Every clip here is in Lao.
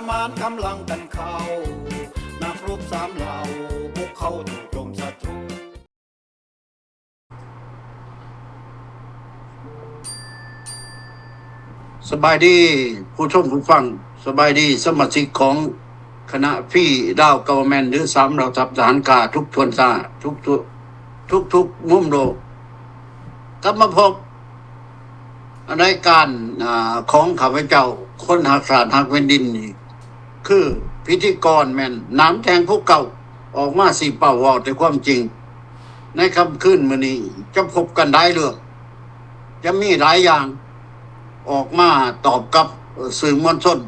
ມານກຳລັງກັນເຂົ້າ ນັກຮົບສາມເຫຼົ່າ ບຸກເຂົ້າໂຈມສັດຕູ. ສະບາຍດີຜູ້ຊົມຜູ້ຟັງ, ສະບາຍດີສະມາຊິກຂອງຄະນະ Free Lao Government ຫຼື ສາມເຫຼົ່າທັບທະຫານກ້າທຸກຊົນຊາດ ທຸກໆ ທຸກໆມຸມໂລກ. ກັບມາພົບ ລາຍການ ອາ ຂອງຂ້າພະເຈົ້າ ຄົນຮັກຊາດຮັກແຜ່ນດິນນີ້ ຄືພິທີກອນແມ່ນໜາມແທ່ງພູເກົ່າ ອອກມາຊີ້ເປົ້າເວົ້າແຕ່ຄວາມຈິງ. ໃນຄ່ຳຄືນມື້ນີ້ຈະພົບກັນຫຼາຍເລື່ອງ, ຈະມີຫຼາຍຢ່າງອອກມາຕອບກັບ ເອີ ສື່ມວນຊົນ.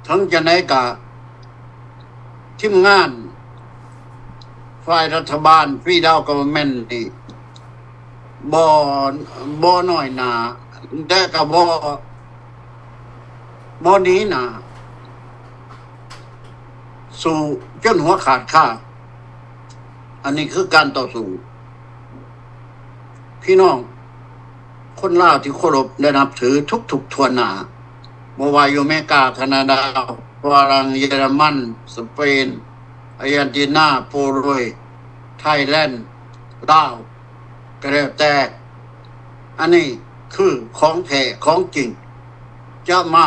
ເຖິງຈັ່ງໃດກະ ທີມງານຝ່າຍລັດຖະບານ Free Lao Government ນີ້ ບໍ່ ບໍ່ນ້ອຍໜ້າ ແລະ ກະບໍ່ ບໍ່ໜີໜ້າ ສູ້ຈົນຫົວຂາດຄາ. ອັນນີ້ຄືການຕໍ່ສູ້. ພີ່ນ້ອງຄົນລາວທີ່ເຄົາລົບ ແລະ ນັບຖືທຸກໆທົ່ວໜ້າ, ບໍ່ວ່າຢູ່ອາເມລິກາ, ຄານາດາ, ຝຣັ່ງ, ເຢຍລະມັນ, ສະເປນ, ອາເຈນຕີນາ, ໂປໂລຍ, ໄທແລນ, ລາວ ກໍແລ້ວແຕ່, ອັນນີ້ຄືຂອງແທ້ຂອງຈິງ. ຈະມາ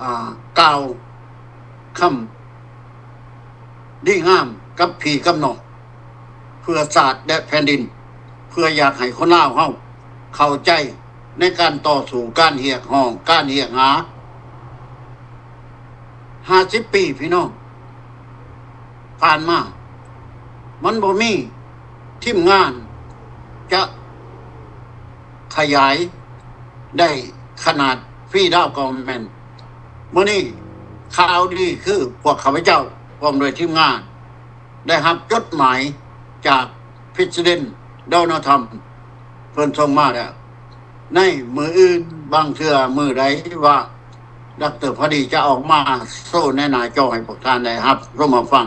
ອ່າ ກ່າວຄຳດີງາມກັບພີ່ກັບນ້ອງ ເພື່ອຊາດ ແລະ ແຜ່ນດິນ, ເພື່ອຢາກໃຫ້ຄົນລາວເຮົາເຂົ້າໃຈໃນການຕໍ່ສູ້, ການຮຽກຮ້ອງ, ການຮຽກຫາ. ຫ້າສິບປີ ພີ່ນ້ອງ ຜ່ານມາ ມັນບໍ່ມີທີມງານຈະຂະຫຍາຍໄດ້ຂະໜາດ Free Lao Government. ມື້ນີ້ຂ່າວດີຄື ພວກຂ້າພະເຈົ້າ ພ້ອມດ້ວຍທີມງານ ໄດ້ຮັບຈົດໝາຍຈາກ President Donald Trump ເພິ່ນສົ່ງມາແລ້ວ. ໃນມື້ອື່ນ ບາງເທື່ອມື້ໃດວ່າ ດຣ. ພະດີຈະອອກມາໂຊໃນໜ້າຈໍໃຫ້ພວກທ່ານໄດ້ຮັບຊົມຮັບຟັງ.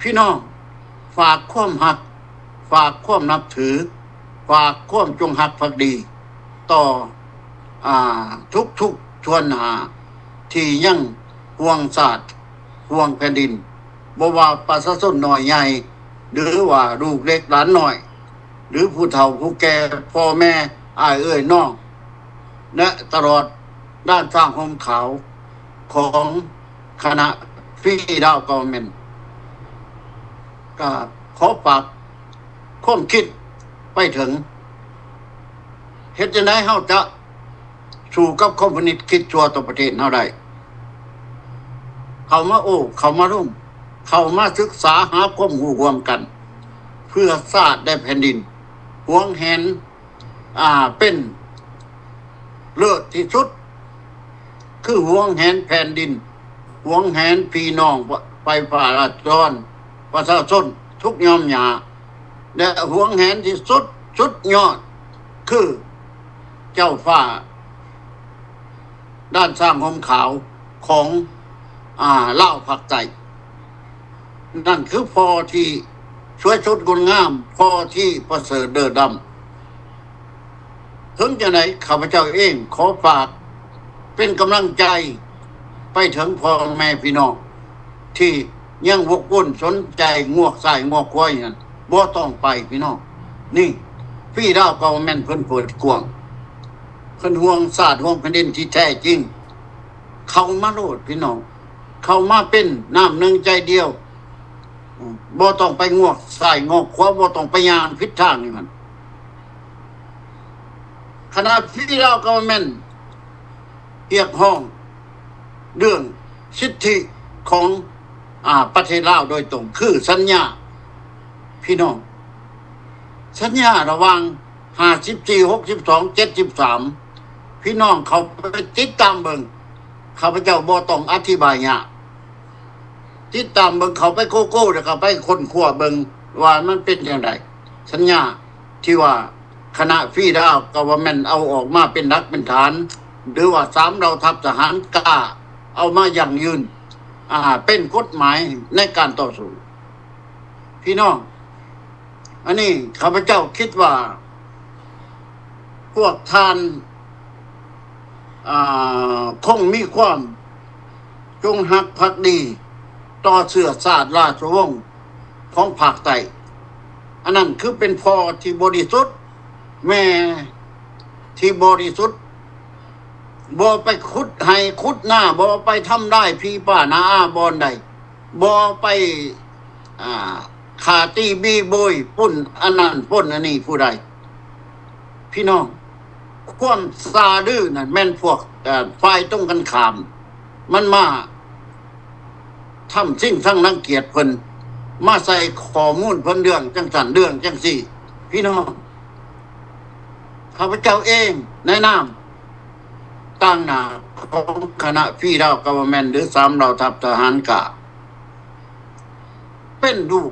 ພີ່ນ້ອງ ຝາກຄວາມຮັກ, ຝາກຄວາມນັບຖື, ຝາກຄວາມຈົງຮັກພັກດີຕໍ່ ອາ ທຸກໆທົ່ວໜ້າທີ່ຍັງຫ່ວງຊາດ, ຫ່ວງແຜ່ນດິນ. ບໍ່ວ່າປະຊາຊົນນ້ອຍໃຫຍ່ ຫຼືວ່າລູກເລັກຫຼານນ້ອຍ ຫຼືຜູ້ເຖົ້າຜູ້ແກ່ ພໍ່ແມ່ ອ້າຍເອື້ອຍນ້ອງ ແລະ ຕະຫຼອດດ້ານຊ້າງຫົ່ມຂາວຂອງຄະນະ Free Lao Government ກໍຂໍຝາກຄວາມຄິດໄປເຖິງ ເຮັດຈັ່ງໃດເຮົາຈະ ສູ້ກັບຄອມມູນິດຄິດຊົ່ວຕໍ່ປະເທດເຮົາໄດ້. ເຂົ້າມາໂອ້, ເຂົ້າມາລົມ, ເຂົ້າມາສຶກສາຫາຄວາມຮູ້ຮ່ວມກັນ ເພື່ອຊາດ ແລະ ແຜ່ນດິນ. ຫວງແຫນ ອາ ເປັນເລີດທີ່ສຸດ ຄືຫວງແຫນແຜ່ນດິນ, ຫວງແຫນພີ່ນ້ອງໄຟຟ້າລາດອນ ປະຊາຊົນທຸກຍອມຫຍ້າ ແລະ ຫວງແຫນທີ່ສຸດ ສຸດຍອດ ຄືເຈົ້າຟ້າດ້ານຊ້າງຫົ່ມຂາວຂອງ ອາ ລາວພາກໃຕ້. ນັ້ນຄືພໍ່ທີ່ສວຍສົດງົດງາມ, ພໍ່ທີ່ປະເສີດເລີດລ້ຳ. ເຖິງຈັ່ງໃດ ຂ້າພະເຈົ້າເອງຂໍຝາກເປັນກຳລັງໃຈໄປເຖິງພໍ່ແມ່ພີ່ນ້ອງ ທີ່ຍັງວົກວົນສົນໃຈງວກຊ້າຍງວກຂວາຢູ່ນັ້ນ ບໍ່ຕ້ອງໄປພີ່ນ້ອງ. ນີ້ Free Lao Government ເພິ່ນເປີດກວ້າງ, ເພິ່ນຫ່ວງຊາດຫ່ວງແຜ່ນດິນທີ່ແທ້ຈິງ. ເຂົ້າມາໂລດພີ່ນ້ອງ, ເຂົ້າມາເປັນນ້ຳໜຶ່ງໃຈດຽວ. ບໍ່ຕ້ອງໄປງວກຊ້າຍງວກຂວາ, ບໍ່ຕ້ອງໄປຍ່າງຜິດທາງຢູ່ຫັ້ນ. ຄະນະ Free Lao Government ຮຽກຮ້ອງເລື່ອງສິດທິຂອງ ອາ ປະເທດລາວໂດຍຕົງ ຄືສັນຍາ ພີ່ນ້ອງ, ສັນຍາລະຫວ່າງ ຫ້າສິບສີ່ ຫົກສິບສອງ ເຈັດສິບສາມ ພີ່ນ້ອງເຂົ້າໄປຕິດຕາມເບິ່ງ, ຂ້າພະເຈົ້າບໍ່ຕ້ອງອະທິບາຍຍາກ. ຕິດຕາມເບິ່ງ, ເຂົ້າໄປ Google ແລ້ວກໍໄປຄົ້ນຄວ້າເບິ່ງວ່າມັນເປັນຈັ່ງໃດ. ສັນຍາທີ່ວ່າຄະນະ Free Lao Government ເອົາອອກມາເປັນຫຼັກເປັນຖານ ຫຼືວ່າສາມເຫຼົ່າທັບທະຫານກ້າເອົາມາຢັ້ງຢືນ ອາ ເປັນກົດໝາຍໃນການຕໍ່ສູ້. ພີ່ນ້ອງ ອັນນີ້ຂ້າພະເຈົ້າຄິດວ່າ ພວກທ່ານ ອ່າ ຄົງມີຄວາມຈົງຮັກພັກດີຕໍ່ເຊື້ອຊາດລາຊະວົງຂອງພາກໃຕ້. ອັນນັ້ນຄືເປັນພໍ່ທີ່ບໍລິສຸດ, ແມ່ທີ່ບໍລິສຸດ, ບໍ່ໄປຂຸດໄຮ່ຂຸດນາ, ບໍ່ໄປທຳລາຍຜີປ່າໜ້າອາບ່ອນໃດ, ບໍ່ໄປ ອ່າ ຂ້າຕີບີໂບຍປຸ້ນອັນນັ້ນປົນອັນນີ້ຜູ້ໃດ. ພີ່ນ້ອງ, ຄວາມຊ່າລືນັ້ນແມ່ນພວກ ເອີ ຝ່າຍຕົງກັນຂ້າມ ມັນມາທຳສິ່ງທັງລັງກຽດເພິ່ນ, ມາໃສ່ຂໍ້ມູນເພິ່ນເລື່ອງຈັ່ງຊັ້ນເລື່ອງຈັ່ງຊີ້. ພີ່ນ້ອງ, ຂ້າພະເຈົ້າເອງໃນນາມຕາງໜ້າຂອງຄະນະຟຣີດາວກະເວີນເມັນ ຫຼື ສາມເຫຼົ່າທັບທະຫານກ້າ ເປັນລູກ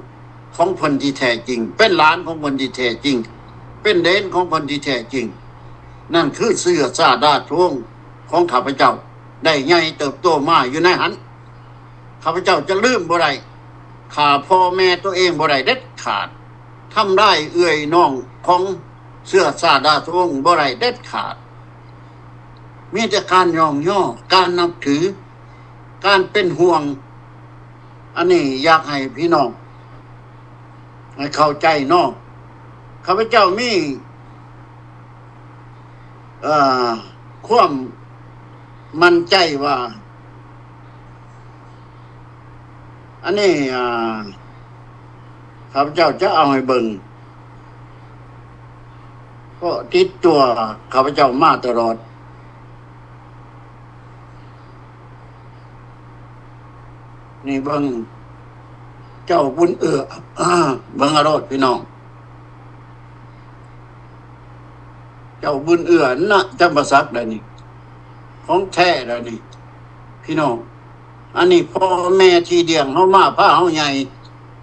ຂອງເພິ່ນທີ່ແທ້ຈິງ, ເປັນຫຼານຂອງເພິ່ນທີ່ແທ້ຈິງ, ເປັນເລນຂອງເພິ່ນທີ່ແທ້ຈິງ. ນັ້ນຄືເຊື້ອຊາດລາຊະວົງຂອງຂ້າພະເຈົ້າ ໄດ້ໃຫຍ່ເຕີບໂຕມາຢູ່ໃນຫັ້ນ. ຂ້າພະເຈົ້າຈະລືມບໍ່ໄດ້, ຂ້າພໍ່ແມ່ຕົວເອງບໍ່ໄດ້ເດັດຂາດ, ທຳລາຍເອື້ອຍນ້ອງຂອງເຊື້ອຊາດລາຊະວົງບໍ່ໄດ້ເດັດຂາດ. ມີແຕ່ການຍ້ອງຍໍ, ການນັບຖື, ການເປັນຫ່ວງ. ອັນນີ້ຢາກໃຫ້ພີ່ນ້ອງໃຫ້ເຂົ້າໃຈເນາະ. ຂ້າພະເຈົ້າມີ ເອີ ຄວາມໝັ້ນໃຈວ່າ ອັນນີ້ ອ່າ ຂ້າພະເຈົ້າຈະເອົາໃຫ້ເບິ່ງ ເພາະຕິດຕົວຂ້າພະເຈົ້າມາຕະຫຼອດ. ນີ້ເບິ່ງ ເຈົ້າບຸນເອື້ອ ເບິ່ງເອົາໂລດພີ່ນ້ອງ, ເຈົ້າບຸນເອື້ອນະ ຈຳປາສັກໃດນີ້ ຂອງແທ້ໃດນີ້ພີ່ນ້ອງ. ອັນນີ້ພໍ່ແມ່ທີ່ລ້ຽງເຮົາມາ ພາເຮົາໃຫຍ່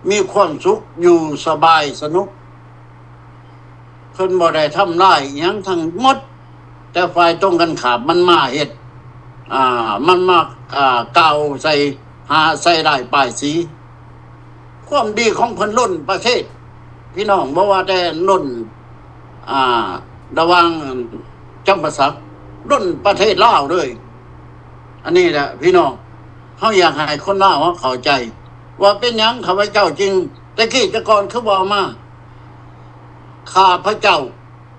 ມີຄວາມສຸກ ຢູ່ສະບາຍສະໜຸກ. ເພິ່ນບໍ່ໄດ້ທຳລາຍອີ່ຫຍັງທັງໝົດ, ແຕ່ຝ່າຍຕົງກັນຂ້າມມັນມາເຮັດ ອ່າ ມັນມາ ອ່າ ກ່າວໃສ່ ຫາໃສ່ຮ້າຍປ້າຍສີ. ຄວາມດີຂອງເພິ່ນລົ້ນປະເທດ ພີ່ນ້ອງ, ບໍ່ວ່າແຕ່ລົ້ນ ອ່າ ລະຫວ່າງຈຳປາສັກ ລົ້ນປະເທດລາວເລີຍ. ອັນນີ້ແຫຼະພີ່ນ້ອງ, ເຮົາຢາກໃຫ້ຄົນລາວເຮົາເຂົ້າໃຈວ່າເປັນຫຍັງຂ້າພະເຈົ້າຈຶ່ງ ແຕ່ກີ້ແຕ່ກ່ອນຄືບໍ່ເອົາມາ. ຂ້າພະເຈົ້າ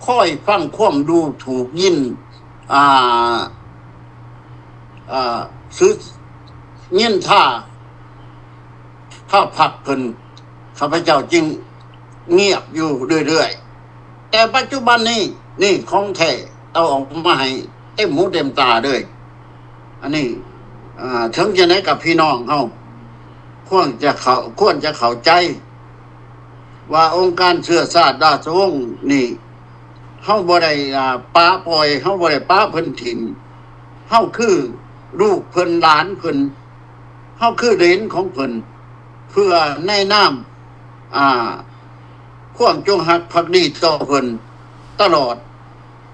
ຄອຍຟັງຄວາມດູຖູກຍິນ ອ່າ ອ່າ ຊື່ ຍິນທາພາພັກເພິ່ນ, ຂ້າພະເຈົ້າຈຶ່ງງຽບຢູ່ເລື້ອຍໆ. ແຕ່ປັດຈຸບັນນີ້ ນີ້ຂອງແທ້ ເອົາອອກມາໃຫ້ເຕັມຫູເຕັມຕາເລີຍ. ອັນນີ້ ເຖິງຈັ່ງໃດກໍພີ່ນ້ອງເຮົາຄວນຈະເຂົ້າ ຄວນຈະເຂົ້າໃຈວ່າອົງການເຊື້ອຊາດລາຊະວົງນີ້ ເຮົາບໍ່ໄດ້ ອ່າ ປະປ່ອຍ, ເຮົາບໍ່ໄດ້ປະເພິ່ນຖິ້ມ. ເຮົາຄືລູກເພິ່ນ ຫຼານເພິ່ນ, ເຮົາຄືເຫຼນຂອງເພິ່ນ ເພື່ອໃນນາມ ອ່າ ຄວາມຈົງຮັກພັກດີຕໍ່ເພິ່ນຕະຫຼອດ.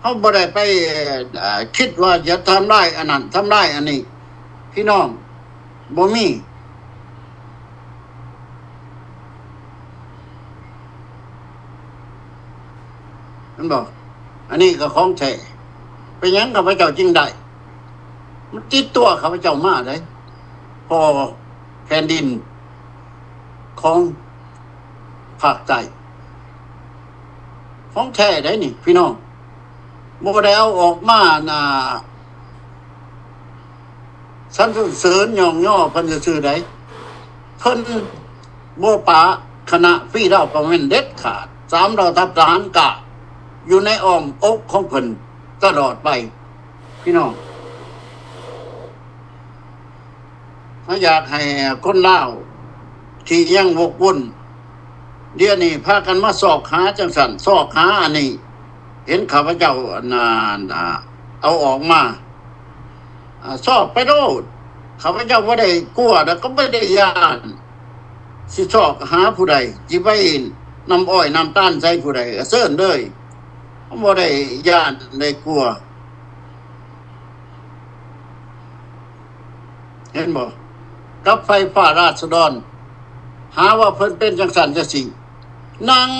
ເຮົາບໍ່ໄດ້ໄປ ເອີ ຄິດວ່າຈະທຳລາຍອັນນັ້ນ ທຳລາຍອັນນີ້ ພີ່ນ້ອງ, ບໍ່ມີ. ແມ່ນບໍ່? ອັນນີ້ກໍຂອງແທ້. ເປັນຫຍັງຂ້າພະເຈົ້າຈຶ່ງໄດ້? ມັນຕິດຕົວຂ້າພະເຈົ້າມາເດ້ ພໍ່ແຜ່ນດິນຂອງພາກໃຕ້ ຂອງແທ້ໄດ໋ນີ້ພີ່ນ້ອງ, ບໍ່ໄດ້ເອົາອອກມານາ ສັນເສີນຍ້ອງຍໍເພິ່ນຊື່ໆໃດ໋. ເພິ່ນບໍ່ປະຄະນະຟຣີດາວກະເວັນເດັດຂາດ, ສາມເຫຼົ່າທັບທະຫານການຢູ່ໃນອ້ອມອົກຂອງເພິ່ນຕະຫຼອດໄປ ພີ່ນ້ອງ. ເຮົາຢາກໃຫ້ຄົນລາວທີ່ຍັງວົກວົນ ດຽວນີ້ພາກັນມາຊອກຫາຈັ່ງຊັ້ນ ຊອກຫາອັນນີ້ ເຫັນຂ້າພະເຈົ້າ ອັນນ່າ ເອົາອອກມາ ອາ ຊອກໄປໂລດ. ຂ້າພະເຈົ້າບໍ່ໄດ້ກົວ ແລ້ວກໍບໍ່ໄດ້ຢ້ານ ຊິຊອກຫາຜູ້ໃດ ຊິໄປນ້ຳອ້ອຍນ້ຳຕານໃສ່ຜູ້ໃດກໍເຊີນເລີຍ ບໍ່ໄດ້ຢ້ານໄດ້ກົວ. ເຫັນບໍ່? ກັບໄຟຟ້າລາດສະດອນ ຫາວ່າເພິ່ນເປັນຈັ່ງຊັ້ນຈັ່ງຊີ້ ນັ່ງ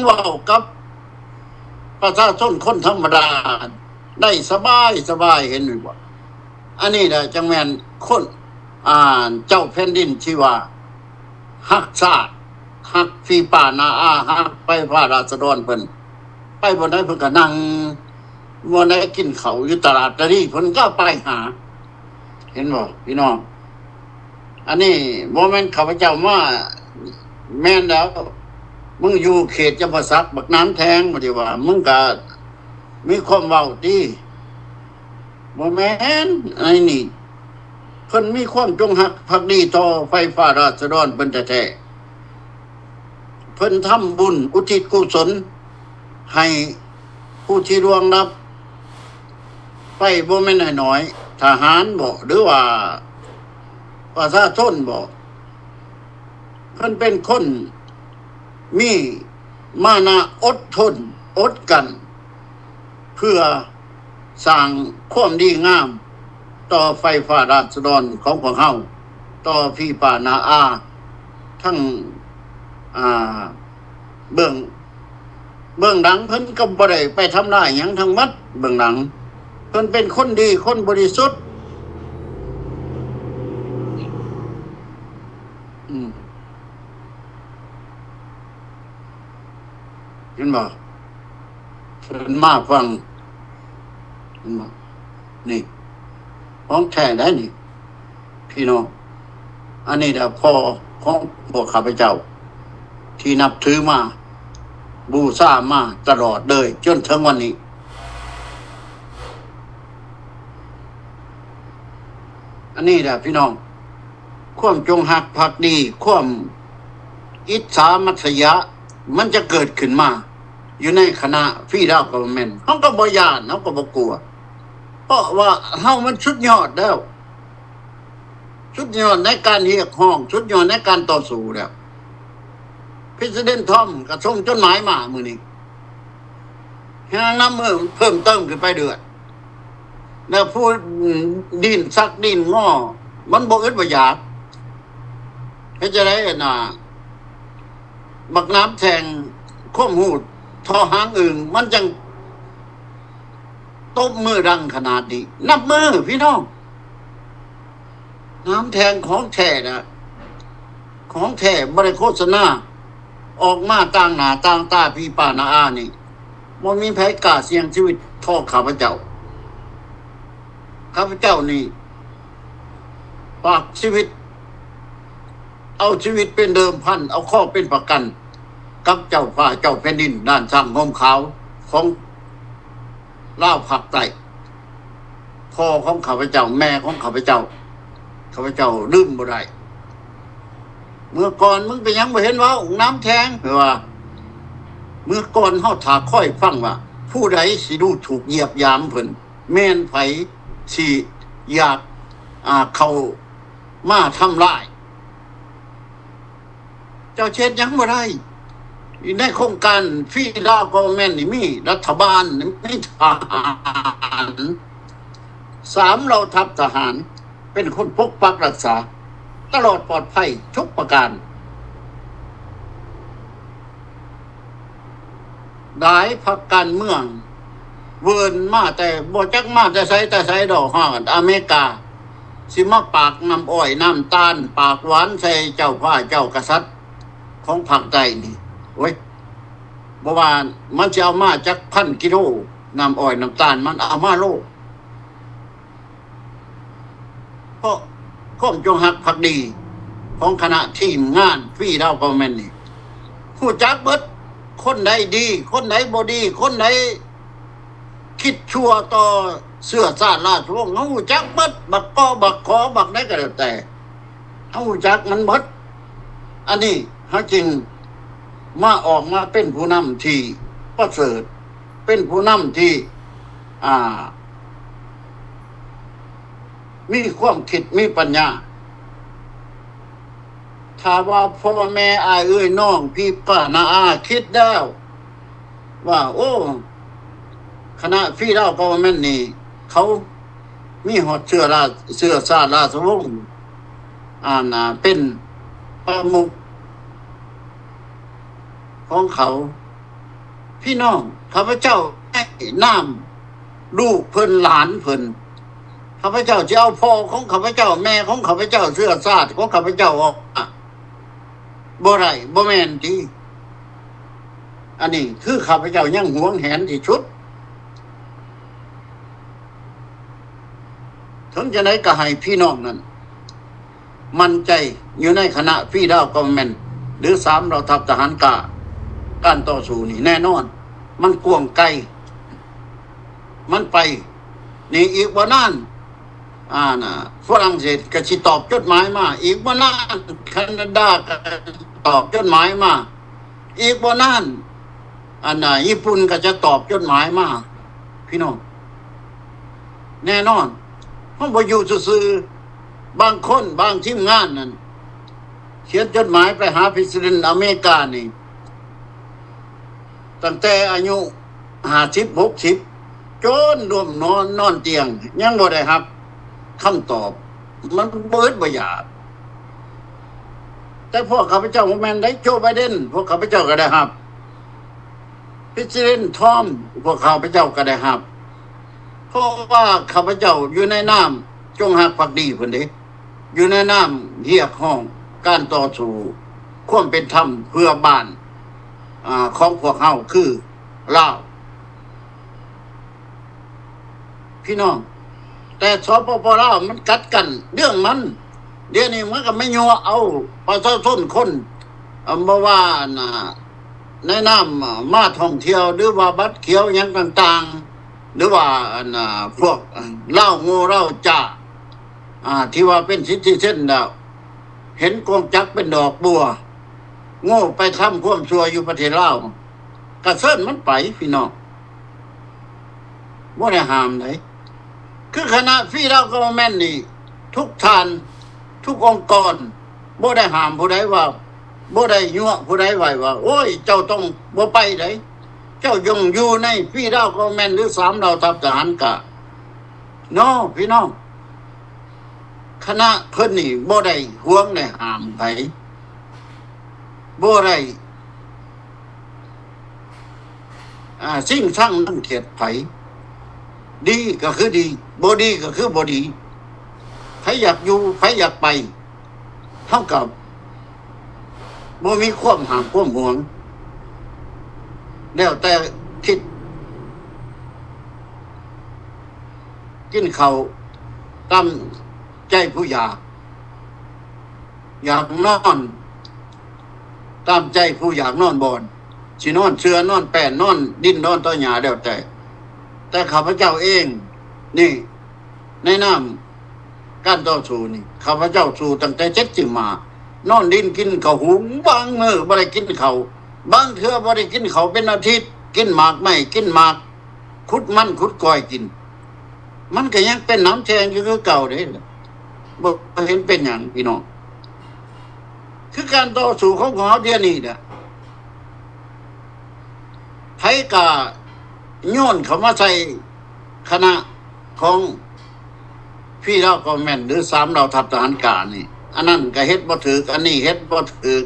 ເວົ້າກັບປະຊາຊົນຄົນທຳມະດາ ໄດ້ສະບາຍສະບາຍ ເຫັນຢູ່ບໍ່? ອັນນີ້ແຫຼະຈັ່ງແມ່ນຄົນ ອ່າ ເຈົ້າແຜ່ນດິນທີ່ວ່າຮັກຊາດ ຮັກຟີ່ຟ້ານາອາ ຮັກໄຟຟ້າລາຊະດອນເພິ່ນ. ໄປບ່ອນໃດເພິ່ນກໍນັ່ງ ບ່ອນໃດກິນເຂົ້າຢູ່ຕະຫຼາດຕະລີ ເພິ່ນກໍໄປຫາ. ເຫັນບໍ່ພີ່ນ້ອງ? ອັນນີ້ບໍ່ແມ່ນຂ້າພະເຈົ້າມາ ແມ່ນແລ້ວ ມຶງຢູ່ເຂດຈຳປາສັກ ບັກໜາມແທງ ບໍ່ໄດ້ວ່າ ມຶງກະມີຄວາມເວົ້າຕິ. ບໍ່ແມ່ນ ອັນນີ້ ເພິ່ນມີຄວາມຈົງຮັກພັກດີຕໍ່ໄຟຟ້າລາຊະດອນເພິ່ນແທ້ໆ. ເພິ່ນທຳບຸນອຸທິດກຸສົນໃຫ້ຜູ້ທີ່ລ່ວງລັບໄປບໍ່ແມ່ນນ້ອຍໆ ທະຫານບໍ ຫຼືວ່າປະຊາຊົນບໍ. ເພິ່ນເປັນຄົນມີມານະອົດທົນອົດກັ້ນ ເພື່ອສ້າງຄວາມດີງາມຕໍ່ໄຟຟ້າລາຊະດອນຂອງພວກເຮົາ, ຕໍ່ຟີ່ຟ້ານາອາ ທັງ ອ່າ ເບື້ອງ ເບື້ອງຫຼັງເພິ່ນກໍບໍ່ໄດ້ໄປທຳລາຍຫຍັງທັງໝົດ. ເບື້ອງຫຼັງເພິ່ນເປັນຄົນດີ ຄົນບໍລິສຸດ. ອືມ ເຫັນບໍ່? ເພິ່ນມາຟັງ ເຫັນບໍ່? ນີ້ ຂອງແທ້ໄດ໋ນີ້ ພີ່ນ້ອງ. ອັນນີ້ແຫຼະພໍ່ຂອງພວກຂ້າພະເຈົ້າ ທີ່ນັບຖືມາ ບູຊາມາຕະຫຼອດເລີຍ ຈົນເຖິງວັນນີ້. ອັນນີ້ແຫຼະພີ່ນ້ອງ ຄວາມຈົງຮັກພັກດີ ຄວາມອິດສາມັດສະຍະ ມັນຈະເກີດຂຶ້ນມາຢູ່ໃນຄະນະ Free Lao Government. ເຮົາກໍບໍ່ຢ້ານ ເຮົາກໍບໍ່ກົວ ເພາະວ່າເຮົາມັນສຸດຍອດແລ້ວ ສຸດຍອດໃນການຮຽກຮ້ອງ ສຸດຍອດໃນການຕໍ່ສູ້ແລ້ວ. President Trump ກໍສົ່ງຈົດໝາຍມາມື້ນີ້ ແຮງນຳມືເພີ່ມເຕີມຂຶ້ນໄປເລື້ອຍ ແລ້ວຜູ້ ອືມ ດີ້ນສັກດີ້ນງໍ ມັນບໍ່ອຶດບໍ່ຢາກ. ເຮັດຈັ່ງໃດນະ ບັກໜາມແທງ ຄວາມຮູ້ທໍ່ຫາງອຶ່ງ ມັນຈັ່ງຕົບມືດັງຂະໜາດນີ້? ນັບມື ພີ່ນ້ອງ. ໜາມແທງຂອງແທ້ນະ ຂອງແທ້ ບໍ່ໄດ້ໂຄສະນາ ອອກມາຕ່າງໜ້າຕ່າງຕາ ຟີ່ຟ້ານາອານີ້ ບໍ່ມີໃຜກ້າສ່ຽງຊີວິດທໍ່ຂ້າພະເຈົ້າ. ຂ້າພະເຈົ້ານີ້ຝາກຊີວິດ ເອົາຊີວິດເປັນເດີມພັນ ເອົາຄໍເປັນປະກັນ ກັບເຈົ້າຟ້າເຈົ້າແຜ່ນດິນ ລ້ານຊ້າງຮົ່ມຂາວຂອງ ລາວພາກໃຕ້ ພໍ່ຂອງຂ້າພະເຈົ້າ ແມ່ຂອງຂ້າພະເຈົ້າ ຂ້າພະເຈົ້າລືມບໍ່ໄດ້. ເມື່ອກ່ອນມຶງເປັນຫຍັງບໍ່ເຫັນເວົ້າ ໜາມແທງ? ເພາະວ່າເມື່ອກ່ອນເຮົາຖ້າຄອຍຟັງວ່າ ຜູ້ໃດຊິດູຖູກຢຽບຢາມເພິ່ນ ແມ່ນໃຜຊິຢາກ ອ່າ ເຂົ້າມາທຳລາຍ. ເຈົ້າເຮັດຫຍັງບໍ່ໄດ້. ໃນໂຄງການ Free Lao Government ນີ້ ມີລັດຖະບານ ມີທະຫານ ສາມເຫຼົ່າທັບທະຫານ ເປັນຄົນປົກປັກຮັກສາ ຕະຫຼອດປອດໄພທຸກປະການ. ຫຼາຍພັກການເມືອງເວີນມາແຕ່ ບໍ່ຈັກມາແຕ່ໃສແຕ່ໃສດອກ ຮອດອາເມລິກາ ຊິມາປາກນ້ຳອ້ອຍນ້ຳຕານ ປາກຫວານໃສ່ເຈົ້າຟ້າເຈົ້າກະສັດຂອງພາກໃຕ້ນີ້. ໂອ້ຍ ບໍ່ວ່າມັນຊິເອົາມາຈັກພັນກິໂລ ນ້ຳອ້ອຍນ້ຳຕານ ມັນເອົາມາໂລດ. ເພາະຄວາມຈົງຮັກພັກດີຂອງຄະນະທີມງານ Free Lao Government ນີ້ ຮູ້ຈັກເບິດ ຄົນໃດດີ ຄົນໃດບໍ່ດີ ຄົນໃດຄິດຊົ່ວຕໍ່ເຊື້ອຊາດລາຊະວົງ ເຮົາຮູ້ຈັກເບິດ ບັກກໍບັກຂໍ ບັກໃດກໍແລ້ວແຕ່ ເຮົາຮູ້ຈັກມັນເບິດ. ອັນນີ້ເຮົາຈຶ່ງມາ ອອກມາເປັນຜູ້ນຳທີ່ປະເສີດ ເປັນຜູ້ນຳທີ່ ອ່າ ມີຄວາມຄິດມີປັນຍາ. ຖ້າວ່າພໍ່ແມ່ອ້າຍເອື້ອຍນ້ອງ ພີ່ປ້ານ້າອາ ຄິດແລ້ວວ່າ ໂອ້ ຄະນະ Free Lao Government ນີ້ ເຂົາມີຮອດເຊື້ອລາ ເຊື້ອຊາດລາຊະວົງ ອັນ ອ່າ ເປັນປະມຸກຂອງເຂົາ. ພີ່ນ້ອງ ຂ້າພະເຈົ້າໃນນາມ ລູກເພິ່ນ ຫຼານເພິ່ນ. ຂ້າພະເຈົ້າຊິເອົາພໍ່ຂອງຂ້າພະເຈົ້າ ແມ່ຂອງຂ້າພະເຈົ້າ ເຊື້ອຊາດຂອງຂ້າພະເຈົ້າອອກມາ ບໍ່ໄດ້ ບໍ່ແມ່ນຕິ? ອັນນີ້ຄືຂ້າພະເຈົ້າຍັງຫວງແຫນທີ່ສຸດ. ເຖິງຈັ່ງໃດກໍໃຫ້ພີ່ນ້ອງນັ້ນໝັ້ນໃຈຢູ່ໃນຄະນະ Free Lao Government ຫຼື ສາມເຫຼົ່າທັບທະຫານກ້າ. ການຕໍ່ສູ້ນີ້ແນ່ນອນ ມັນກວ້າງໄກ ມັນໄປ. ນີ້ອີກບໍ່ນານ ອ່າ ຝຣັ່ງເສດກໍຊິຕອບຈົດໝາຍມາ, ອີກບໍ່ນານ ຄານາດາກໍຕອບຈົດໝາຍມາ, ອີກບໍ່ນານ ອັນນ່າ ຍີ່ປຸ່ນກໍຈະຕອບຈົດໝາຍມາ ພີ່ນ້ອງ. ແນ່ນອນ ເຮົາບໍ່ຢູ່ຊື່ໆ. ບາງຄົນ ບາງທີມງານນັ້ນ ຂຽນຈົດໝາຍໄປຫາ President ອາເມລິການີ້ ຕັ້ງແຕ່ອາຍຸຫ້າສິບ ຫົກສິບ ຈົນລ້ມນອນ ນອນຕຽງ ຍັງບໍ່ໄດ້ຮັບຄຳຕອບ. ມັນບໍ່ອຶດບໍ່ຢາກ. ແຕ່ພວກຂ້າພະເຈົ້າບໍ່ແມ່ນໄດ໋ Joe Biden ພວກຂ້າພະເຈົ້າກໍໄດ້ຮັບ, President Trump ພວກຂ້າພະເຈົ້າກໍໄດ້ຮັບ. ເພາະວ່າຂ້າພະເຈົ້າຢູ່ໃນນາມຈົງຮັກພັກດີເພິ່ນເດ້, ຢູ່ໃນນາມຮຽກຮ້ອງການຕໍ່ສູ້ຄວາມເປັນທຳເພື່ອບ້ານ ອາ ຂອງພວກເຮົາຄືລາວ ພີ່ນ້ອງ. ແຕ່ ສປປ ລາວ ມັນກັດກັ້ນເລື່ອງມັນ. ດຽວນີ້ມັນກໍມາຍົວະເອົາປະຊາຊົນຄົນ ອາ ບໍ່ວ່າ ອັນນ່າ ໃນນາມ ອາ ມາທ່ອງທ່ຽວ ຫຼືວ່າບັດຂຽວຫຍັງຕ່າງໆ ຫຼືວ່າ ອັນນ່າ ພວກລາວໂງ່ລາວຈ້າ ອາ ທີ່ວ່າເປັນຊິດທິເຊັນແລ້ວ ເຫັນກວງຈັກເປັນດອກບົວ ໂງ່ໄປທຳຄວາມຊົ່ວຢູ່ປະເທດລາວ ກະເຊີນມັນໄປ ພີ່ນ້ອງ ບໍ່ໄດ້ຫ້າມໃດ. ຄືຄະນະ Free Lao Government ນີ້ ທຸກທ່ານ ທຸກອົງກອນ ບໍ່ໄດ້ຫ້າມຜູ້ໃດວ່າ ບໍ່ໄດ້ຍົວະຜູ້ໃດໄວ້ວ່າ ໂອ້ຍ ເຈົ້າຕ້ອງບໍ່ໄປໃດ, ເຈົ້າຈົ່ງຢູ່ໃນ Free Lao Government ຫຼື ສາມເຫຼົ່າທັບທະຫານກາ ເນາະ ພີ່ນ້ອງ. ຄະນະເພິ່ນນີ້ບໍ່ໄດ້ຫວງໄດ້ຫ້າມໃຜ, ບໍ່ໄດ້ ອາ ຊິງຊັງລັງກຽດໃຜ. ດີກໍຄືດີ, ບໍ່ດີກໍຄືບໍ່ດີ. ໃຜຢາກຢູ່ ໃຜຢາກໄປ ເຮົາກໍບໍ່ມີຄວາມຫາກຄວາມຫວງ, ແລ້ວແຕ່ທິດ. ກິນເຂົ້າຕາມໃຈຜູ້ຢາກ, ຢາກນອນຕາມໃຈຜູ້ຢາກນອນບ່ອນ, ຊິນອນເສື່ອ ນອນແປ້ນ ນອນດິນ ນອນຕອຫຍ້າ ແລ້ວແຕ່. ແຕ່ຂ້າພະເຈົ້າເອງນີ້ ໃນນາມການຕໍ່ສູ້ນີ້ ຂ້າພະເຈົ້າສູ້ຕັ້ງແຕ່ເຈັດສິບຫ້າ ນອນດິນກິນເຂົ້າຫຸງ, ບາງມື້ບໍ່ໄດ້ກິນເຂົ້າ, ບາງເທື່ອບໍ່ໄດ້ກິນເຂົ້າເປັນອາທິດ, ກິນໝາກໄມ້ ກິນໝາກ ຂຸດມັນຂຸດກ້ອຍກິນ, ມັນກໍຍັງເປັນໜຳແທງຢູ່ຄືເກົ່າເດ້. ບໍ່ເຫັນເປັນຫຍັງ ພີ່ນ້ອງ. ຄືການຕໍ່ສູ້ຂອງພວກເຮົາດຽວນີ້ນະ ໃຜກໍໂຍນເຂົ້າມາໃສ່ຄະນະຂອງ Free Lao Government ຫຼື ສາມເຫຼົ່າທັບທະຫານການີ້, ອັນນັ້ນກໍເຮັດບໍ່ຖືກ, ອັນນີ້ເຮັດບໍ່ຖືກ,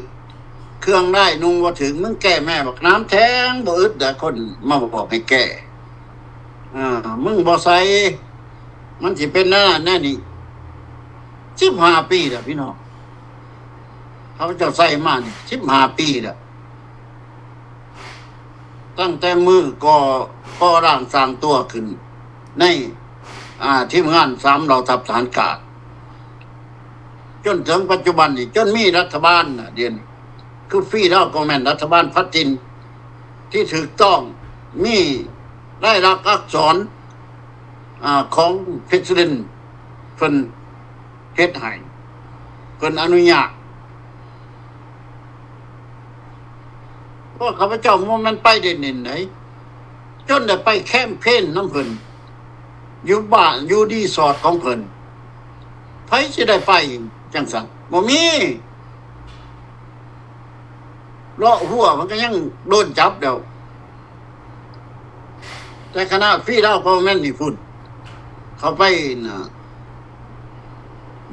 ເຄື່ອງລາຍນຸ່ງບໍ່ຖືກ, ມຶງແກ້ແມ່ບັກໜຳແທງ ບໍ່ອຶດດາ ຄົນມາບອກໃຫ້ແກ້. ອາ ມຶງບໍ່ໃສ່ ມັນຊິເປັນແນວນັ້ນແນວນີ້. ສິບຫ້າປີແລ້ວ ພີ່ນ້ອງ, ເຂົາເຈົ້າໃສ່ມານີ້ສິບຫ້າປີແລ້ວ. ຕັ້ງແຕ່ມື້ກໍ່ ກໍ່ຮ່າງສ້າງຕົວຂຶ້ນໃນ ອາ ທີມງານສາມເຫຼົ່າທັບທະຫານການ ຈົນເຖິງປັດຈຸບັນນີ້ ຈົນມີລັດຖະບານນະ ດຽວນີ້ ຄື Free Lao Government ລັດຖະບານພັດຖິ່ນທີ່ຖືກຕ້ອງ ມີລາຍລັກອັກສອນ ອາ ຂອງ President ເພິ່ນເຮັດໃຫ້ ເພິ່ນອະນຸຍາດ. ພວກຂ້າພະເຈົ້າບໍ່ແມ່ນໄປເດັ່ນໆໃດ ຈົນໄດ້ໄປແຄມເປນນຳເພິ່ນ ຢູ່ບ້ານ ຢູ່ຣີສອດຂອງເພິ່ນ. ໃຜຊິໄດ້ໄປຈັ່ງຊັ້ນ? ບໍ່ມີ. ເລາະຫົວມັນກໍຍັງໂດນຈັບແລ້ວ. ແຕ່ຄະນະ Free Lao Government ນີ້ພຸ້ນ ເຂົ້າໄປນະ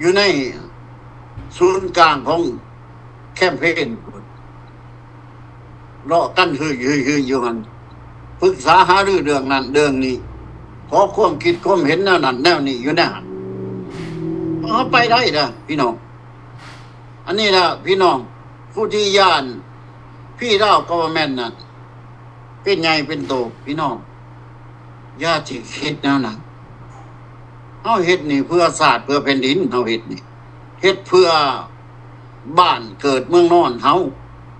ຢູ່ໃນສູນກາງຂອງແຄມເປນພຸ້ນ ເລາະກັນຫືຍໆຢູ່ຫັ້ນ ປຶກສາຫາລືເລື່ອງນັ້ນເລື່ອງນີ້. ຂໍຄວາມຄິດຄວາມເຫັນແນວນັ້ນແນວນີ້ຢູ່ໃນຫັ້ນ ເຮົາໄປໄດ້ເດີພີ່ນ້ອງ. ອັນນີ້ລະພີ່ນ້ອງ ຜູ້ທີ່ຢ້ານຟຣີດາວກອບເວີນເມັນນັ້ນ ເປັນໃຫຍ່ເປັນໂຕພີ່ນ້ອງ ຢ່າຊິຄິດແນວນັ້ນ. ເຮົາເຮັດນີ້ເພື່ອຊາດເພື່ອແຜ່ນດິນ ເຮົາເຮັດນີ້ ເຮັດເພື່ອບ້ານເກີດເມືອງນອນເຮົາ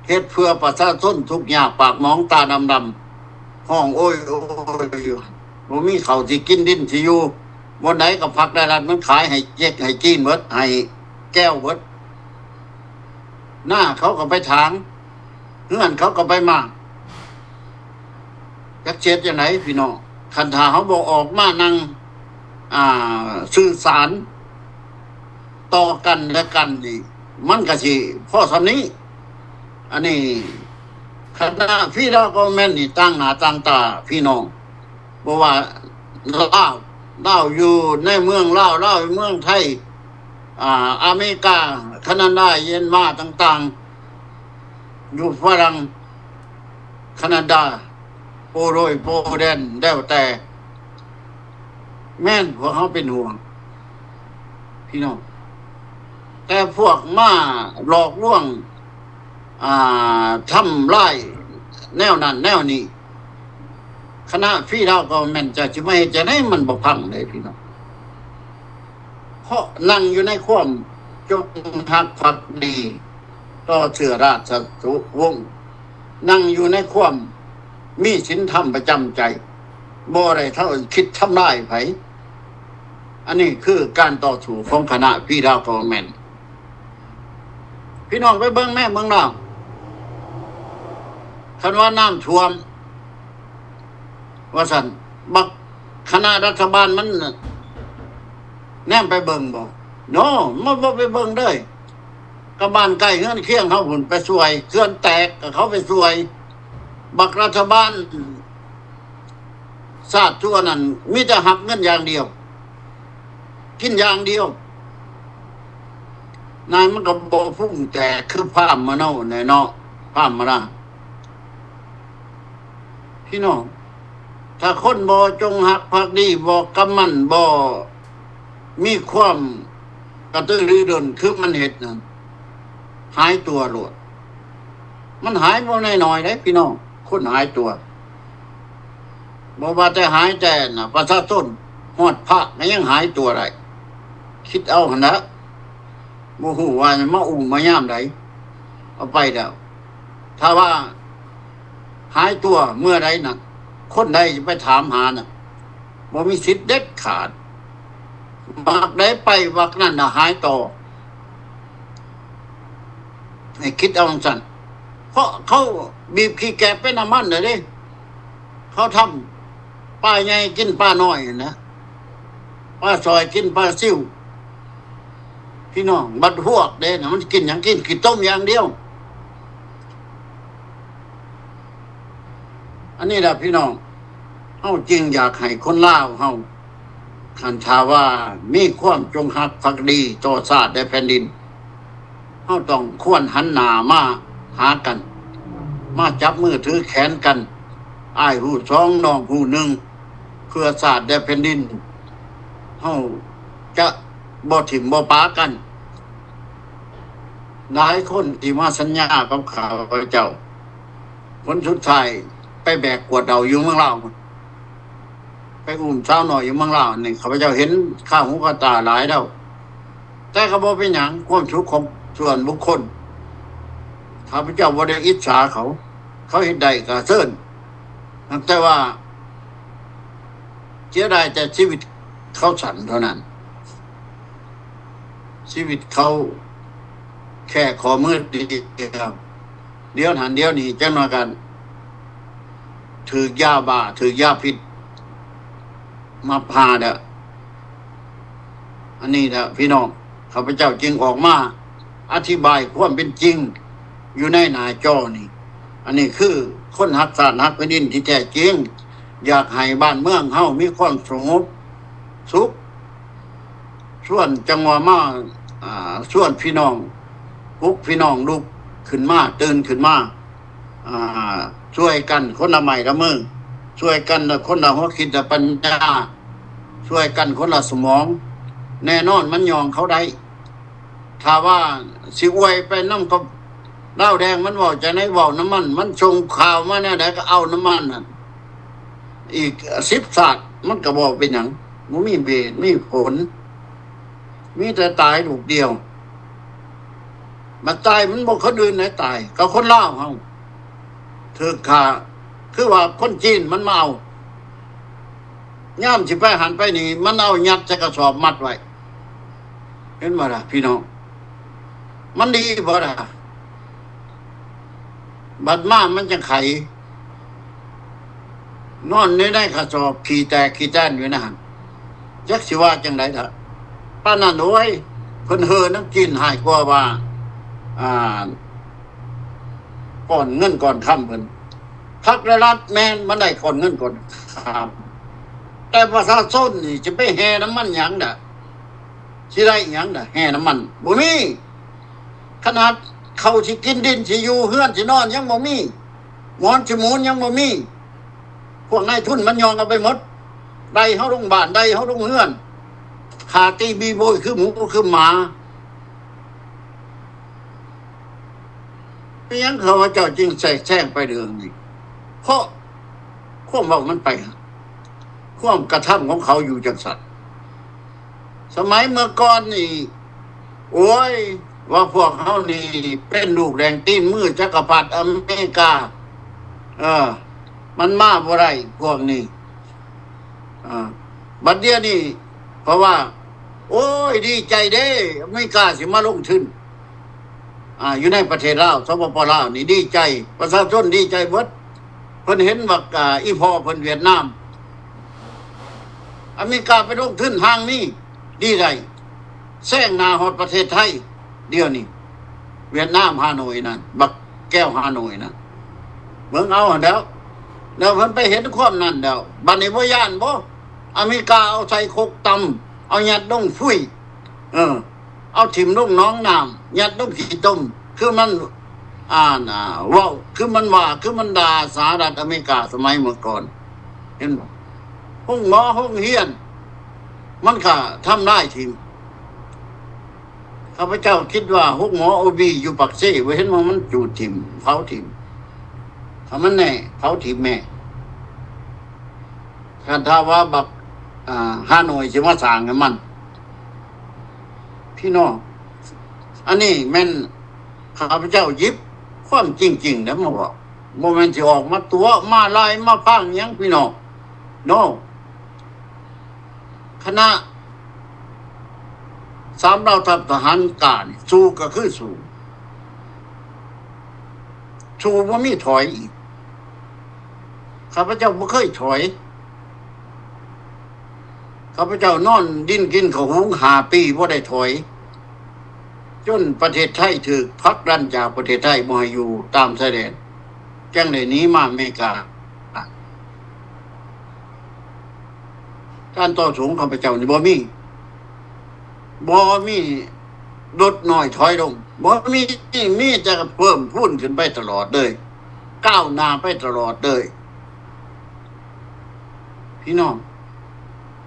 ເຮັດເພື່ອປະຊາຊົນທຸກຍາກປາກໝອງຕາດຳໆ ຮ້ອງໂອຍໂອຍຢູ່ ບໍ່ມີເຂົ້າຊິກິນດິນຊິຢູ່ ບ່ອນໃດກໍພັກໄດ້ລັດມັນຂາຍໃຫ້ເຈັກໃຫ້ຈີນເບິດ ໃຫ້ແກ້ວເບິດ ນາເຂົາກໍໄປຖາງ ເຮືອນເຂົາກໍໄປໝາກ ຈັກເຮັດຈັ່ງໃດພີ່ນ້ອງ. ຄັນຖ້າເຮົາບໍ່ອອກມານັ່ງ ອ່າ ສື່ສານຕໍ່ກັນແລະກັນນີ້ ມັນກໍຊິພໍສ່ຳນີ້. ອັນນີ້ຄະນະຟຣີດາວກອບເວີນເມັນນີ້ຕ່າງໜ້າຕ່າງຕາພີ່ນ້ອງ ບໍ່ວ່າລາວ ລາວຢູ່ໃນເມືອງລາວ ລາວຢູ່ເມືອງໄທ ອ່າ ອາເມລິກາ ຄານາດາ ເຢຍນມາຕ່າງໆ ຢູ່ຝຣັ່ງ ຄານາດາ ໂປໂດຍ ໂປແດນ ແລ້ວແຕ່ ແມ່ນພວກເຮົາເປັນຫ່ວງພີ່ນ້ອງ ແຕ່ພວກມາຫຼອກລວງ ອ່າ ທຳລາຍແນວນັ້ນແນວນີ້ ຄະນະຟຣີດາວກອບເວີນເມັນຈະຊິມາເຮັດຈັ່ງໃດ ມັນບໍ່ພັງເດ້ພີ່ນ້ອງ. ເພາະນັ່ງຢູ່ໃນຄວາມຈົງຮັກພັກດີຕໍ່ເຊື້ອລາຊະວົງ ນັ່ງຢູ່ໃນຄວາມມີສິນທຳປະຈຳໃຈ ບໍ່ໄດ້ເທົ່າຄິດທຳລາຍໃຜ. ອັນນີ້ຄືການຕໍ່ສູ້ຂອງຄະນະຟຣີດາວກອບເວີນເມັນ ພີ່ນ້ອງໄປເບິ່ງແມ້ເມືອງລາວ ຄັນວ່ານ້ຳຖ້ວມ ວ່າຊັ້ນ ບັກຄະນະລັດຖະບານມັນແນມໄປເບິ່ງບໍ່? ໂນ ມັນບໍ່ໄປເບິ່ງເລີຍ. ກັບບ້ານໃກ້ເຮືອນຄຽງເຮົາພຸ້ນໄປຊ່ວຍ ເຂື່ອນແຕກກໍເຂົາໄປຊ່ວຍ. ບັກລັດຖະບານຊາດຊົ່ວນັ້ນ ມີແຕ່ຮັບເງິນຢ່າງດຽວ ກິນຢ່າງດຽວ. ນາຍມັນກໍບໍ່ຟຸ້ງແຕກຄືພາມມະໂນແດ່ເນາະ ພາມມະລາ. ພີ່ນ້ອງ ຖ້າຄົນບໍ່ຈົງຮັກພັກດີ ບໍ່ກຳໝັ້ນ ບໍ່ມີຄວາມກະຕືລືດົນຄືມັນເຮັດນັ້ນ ຫາຍຕົວໂລດ. ມັນຫາຍບໍ່ໜ້ອຍໆເດ້ພີ່ນ້ອງ ຄົນຫາຍຕົວ. ບໍ່ວ່າແຕ່ຫາຍແຕ່ນະ ປະຊາຊົນ ຮອດພະກໍຍັງຫາຍຕົວໄດ້. ຄິດເອົາຫັ້ນນະ ບໍ່ຮູ້ວ່າມາອຸ້ມມາຍາມໃດ ເອົາໄປແລ້ວ. ຖ້າວ່າຫາຍຕົວເມື່ອໃດນະ ຄົນໃດຈະໄປຖາມຫານະ ບໍ່ມີສິດເດັດຂາດ. ບັກໃດໄປບັກນັ້ນນະຫາຍຕໍ່. ໃຫ້ຄິດເອົາຈັ່ງຊັ້ນ ເພາະເຂົາບີບຂີ້ແກະເປັນນ້ຳມັນແລ້ວເດ້. ເຂົາທຳປາໃຫຍ່ກິນປານ້ອຍຫັ້ນນະ ປາສອຍກິນປາຊິວ. ພີ່ນ້ອງ ບັດຮວກເດ້ນະ ມັນກິນຫຍັງ? ກິນຂີ້ຕົມຢ່າງດຽວ. ອັນນີ້ລະພີ່ນ້ອງ ເຮົາຈຶ່ງຢາກໃຫ້ຄົນລາວເຮົາ ຄັນຖ້າວ່າມີຄວາມຈົງຮັກພັກດີຕໍ່ຊາດ ແລະ ແຜ່ນດິນ ເຮົາຕ້ອງຄວນຫັນໜ້າມາຫາກັນ ມາຈັບມືຖືແຂນກັນ ອ້າຍຮູ້ສອງ ນ້ອງຮູ້ໜຶ່ງ ເພື່ອຊາດ ແລະ ແຜ່ນດິນ. ເຮົາຈະບໍ່ຖິ້ມບໍ່ປະກັນ. ຫຼາຍຄົນທີ່ມາສັນຍາກັບຂ້າພະເຈົ້າ ຜົນສຸດທ້າຍໄປແບກກວດເອົາຢູ່ເມືອງລາວ ໄປອຸ້ມສາວນ້ອຍຢູ່ເມືອງລາວນີ້ ຂ້າພະເຈົ້າເຫັນຄາຫູຄາຕາຫຼາຍແລ້ວ. ແຕ່ກໍບໍ່ເປັນຫຍັງ ຄວາມສຸກຂອງສ່ວນບຸກຄົນ ຂ້າພະເຈົ້າບໍ່ໄດ້ອິດສາເຂົາ ເຂົາເຮັດໄດ້ກໍເຊີນ. ແຕ່ວ່າເສຍດາຍແຕ່ຊີວິດເຂົາສັ້ນເທົ່ານັ້ນ ຊີວິດເຂົາແຄ່ຂໍ້ມືດຽວ ດຽວຫັ້ນດຽວນີ້ ຈັກໜ່ອຍກໍຖືກຢາບ້າ ຖືກຢາພິດມາພາແລ້ວ. ອັນນີ້ລະພີ່ນ້ອງ ຂ້າພະເຈົ້າຈຶ່ງອອກມາອະທິບາຍຄວາມເປັນຈິງຢູ່ໃນໜ້າຈໍນີ້. ອັນນີ້ຄືຄົນຮັກຊາດຮັກແຜ່ນດິນທີ່ແທ້ຈິງ ຢາກໃຫ້ບ້ານເມືອງເຮົາມີຄວາມສະຫງົບສຸກ. ຊວນຈັ່ງວ່າມາ ອ່າ ຊວນພີ່ນ້ອງ ປຸກພີ່ນ້ອງລຸກຂຶ້ນມາ ຕື່ນຂຶ້ນມາ ອ່າ ຊ່ວຍກັນຄົນລະໄມ້ລະມື ຊ່ວຍກັນຄົນລະຫົວຄິດລະປັນຍາ ຊ່ວຍກັນຄົນລະສະໝອງ ແນ່ນອນມັນຍອງເຂົາໄດ້. ຖ້າວ່າຊິອວຍໄປນຳກັບລາວແດງ ມັນເວົ້າຈັ່ງໃດເວົ້ານຳມັນ ມັນສົ່ງຂ່າວມາແນວໃດກໍເອົານຳມັນນັ້ນ ອີກສິບຊາດມັນກໍບໍ່ເປັນຫຍັງ ບໍ່ມີເຫດມີຜົນ ມີແຕ່ຕາຍລູກດຽວ. ບັດຕາຍມັນບໍ່ຄົນອື່ນໃດຕາຍ ກໍຄົນລາວເຮົາຖືກຂ້າ ຄືວ່າຄົນຈີນມັນມາເອົາ ຍາມຊິໄປຫັ້ນໄປນີ້ ມັນເອົາຍັດໃສ່ກະສອບມັດໄວ້ ເຫັນບໍ່ລະພີ່ນ້ອງ? ມັນດີບໍ່ລະ? ບັດມາມັນຈັ່ງໄຂ ນອນຢູ່ໃນກະສອບຂີ້ແຕກຂີ້ແຕນຢູ່ໃນຫັ້ນ ຈັກຊິວ່າຈັ່ງໃດເຖາະ. ປານນັ້ນ ໂອ້ຍ ເພິ່ນເຫີນຳຈີນຮ້າຍກວ່າວ່າ ອ່າ ກ້ອນເງິນກ້ອນຄຳເພິ່ນ. ພັກແລະລັດແມ່ນມັນໄດ້ກ້ອນເງິນກ້ອນຄຳ ແຕ່ປະຊາຊົນນີ້ຈະໄປແຫ່ນຳມັນຫຍັງດະ? ຊິໄດ້ຫຍັງດະ ແຫ່ນຳມັນ ບໍ່ມີ. ຂະໜາດເຂົ້າຊິກິນ ດິນຊິຢູ່ ເຮືອນຊິນອນຍັງບໍ່ມີ ໝອນຊິໝູນຍັງບໍ່ມີ. ພວກນາຍທຶນມັນຍ່ອງເອົາໄປໝົດ ໄລ່ເຮົາລົງບ້ານ ໄລ່ເຮົາລົງເຮືອນ ຂ້າຕີບີໂບຍຄືໝູຄືໝາ. ເປັນຫຍັງຂ້າພະເຈົ້າຈຶ່ງແຊກແຊງໄປເລື່ອງນີ້? ເພາະຄວາມເວົ້າມັນໄປ ຄວາມກະທຳຂອງເຂົາຢູ່ຈັ່ງຊັ້ນ. ສະໄໝເມື່ອກ່ອນນີ້ ໂອ້ຍ ວ່າພວກເຮົານີ້ເປັນລູກແດງຕີນມືຈັກກະພັດອາເມລິກາ ເອີ ມັນມາບໍ່ໄດ້ພວກນີ້. ອາ ບັດດຽວນີ້ ເພາະວ່າ ໂອ້ຍ ດີໃຈເດ້ ອາເມລິກາຊິມາລົງທຶນ ອາ ຢູ່ໃນປະເທດລາວ ສປປ ລາວນີ້ດີໃຈ ປະຊາຊົນດີໃຈເບິດ. ເພິ່ນເຫັນວ່າ ອາ ອີ່ພໍ່ເພິ່ນຫວຽດນາມ ອາເມລິກາໄປລົງທຶນທາງນີ້ ດີໃດ ແຊງໜ້າຮອດປະເທດໄທ ດຽວນີ້ ຫວຽດນາມ ຮາໂນຍນັ້ນ ບັກແກ້ວ ຮາໂນຍນັ້ນ ເບິ່ງເອົາຫັ້ນແຫຼ້ວ. ແລ້ວເພິ່ນໄປເຫັນຄວາມນັ້ນແລ້ວ ບັດນີ້ບໍ່ຢ້ານບໍ? ອາເມລິກາເອົາໃສ່ຄົກຕຳ ເອົາຍັດລົງຟຸຍ ເອີ ເອົາຖິ້ມລົງໜອງນ້ຳ ຍັດລົງຂີ້ຕົມ ຄືມັນ ອ່ານ ເວົ້າ ຄືມັນວ່າ ຄືມັນດ່າສະຫະລັດອາເມລິກາສະໄໝເມື່ອກ່ອນ ເຫັນບໍ່? ໂຮງໝໍໂຮງຮຽນ ມັນກະທຳລາຍຖິ້ມ. ຂ້າພະເຈົ້າຄິດວ່າໂຮງໝໍໂອບີຢູ່ປາກເຊ ບໍ່ເຫັນວ່າມັນຈູດຖິ້ມ ເຜົາຖິ້ມ ຖ້າມັນແນ່ ເຜົາຖິ້ມແມ່. ຄັນຖ້າວ່າບັກ ອ່າ ຮາໂນຍຊິມາສ້າງໃຫ້ມັນ ພີ່ນ້ອງ ອັນນີ້ແມ່ນຂ້າພະເຈົ້າຫຍິບຄວາມຈິງໆ ເດ້ມາເວົ້າ ບໍ່ແມ່ນຊິອອກມາຕົວະມາລາຍມາພັງຫຍັງ ພີ່ນ້ອງ ໂນ. ຄະນະສາມເຫຼົ່າທັບທະຫານກ້ານີ້ ສູ້ກໍຄືສູ້ ສູ້ບໍ່ມີຖອຍອີກ. ຂ້າພະເຈົ້າບໍ່ເຄີຍຖອຍ ຂ້າພະເຈົ້ານອນດິນກິນເຂົ້າຫຸງຫ້າປີບໍ່ໄດ້ຖອຍ ຈົນປະເທດໄທຖືກຜັກດັນຈາກປະເທດໄທ ບໍ່ໃຫ້ຢູ່ຕາມຊາຍແດນ ຈັ່ງໄດ້ໜີມາອາເມລິກາ. ການຕໍ່ສູ້ຂອງຂ້າພະເຈົ້ານີ້ບໍ່ມີ ບໍ່ມີ ລົດນ້ອຍຖອຍລົງ ບໍ່ມີ ມີແຕ່ເພີ່ມພູນຂຶ້ນໄປຕະຫຼອດເລີຍ ກ້າວໜ້າໄປຕະຫຼອດເລີຍ ພີ່ນ້ອງ.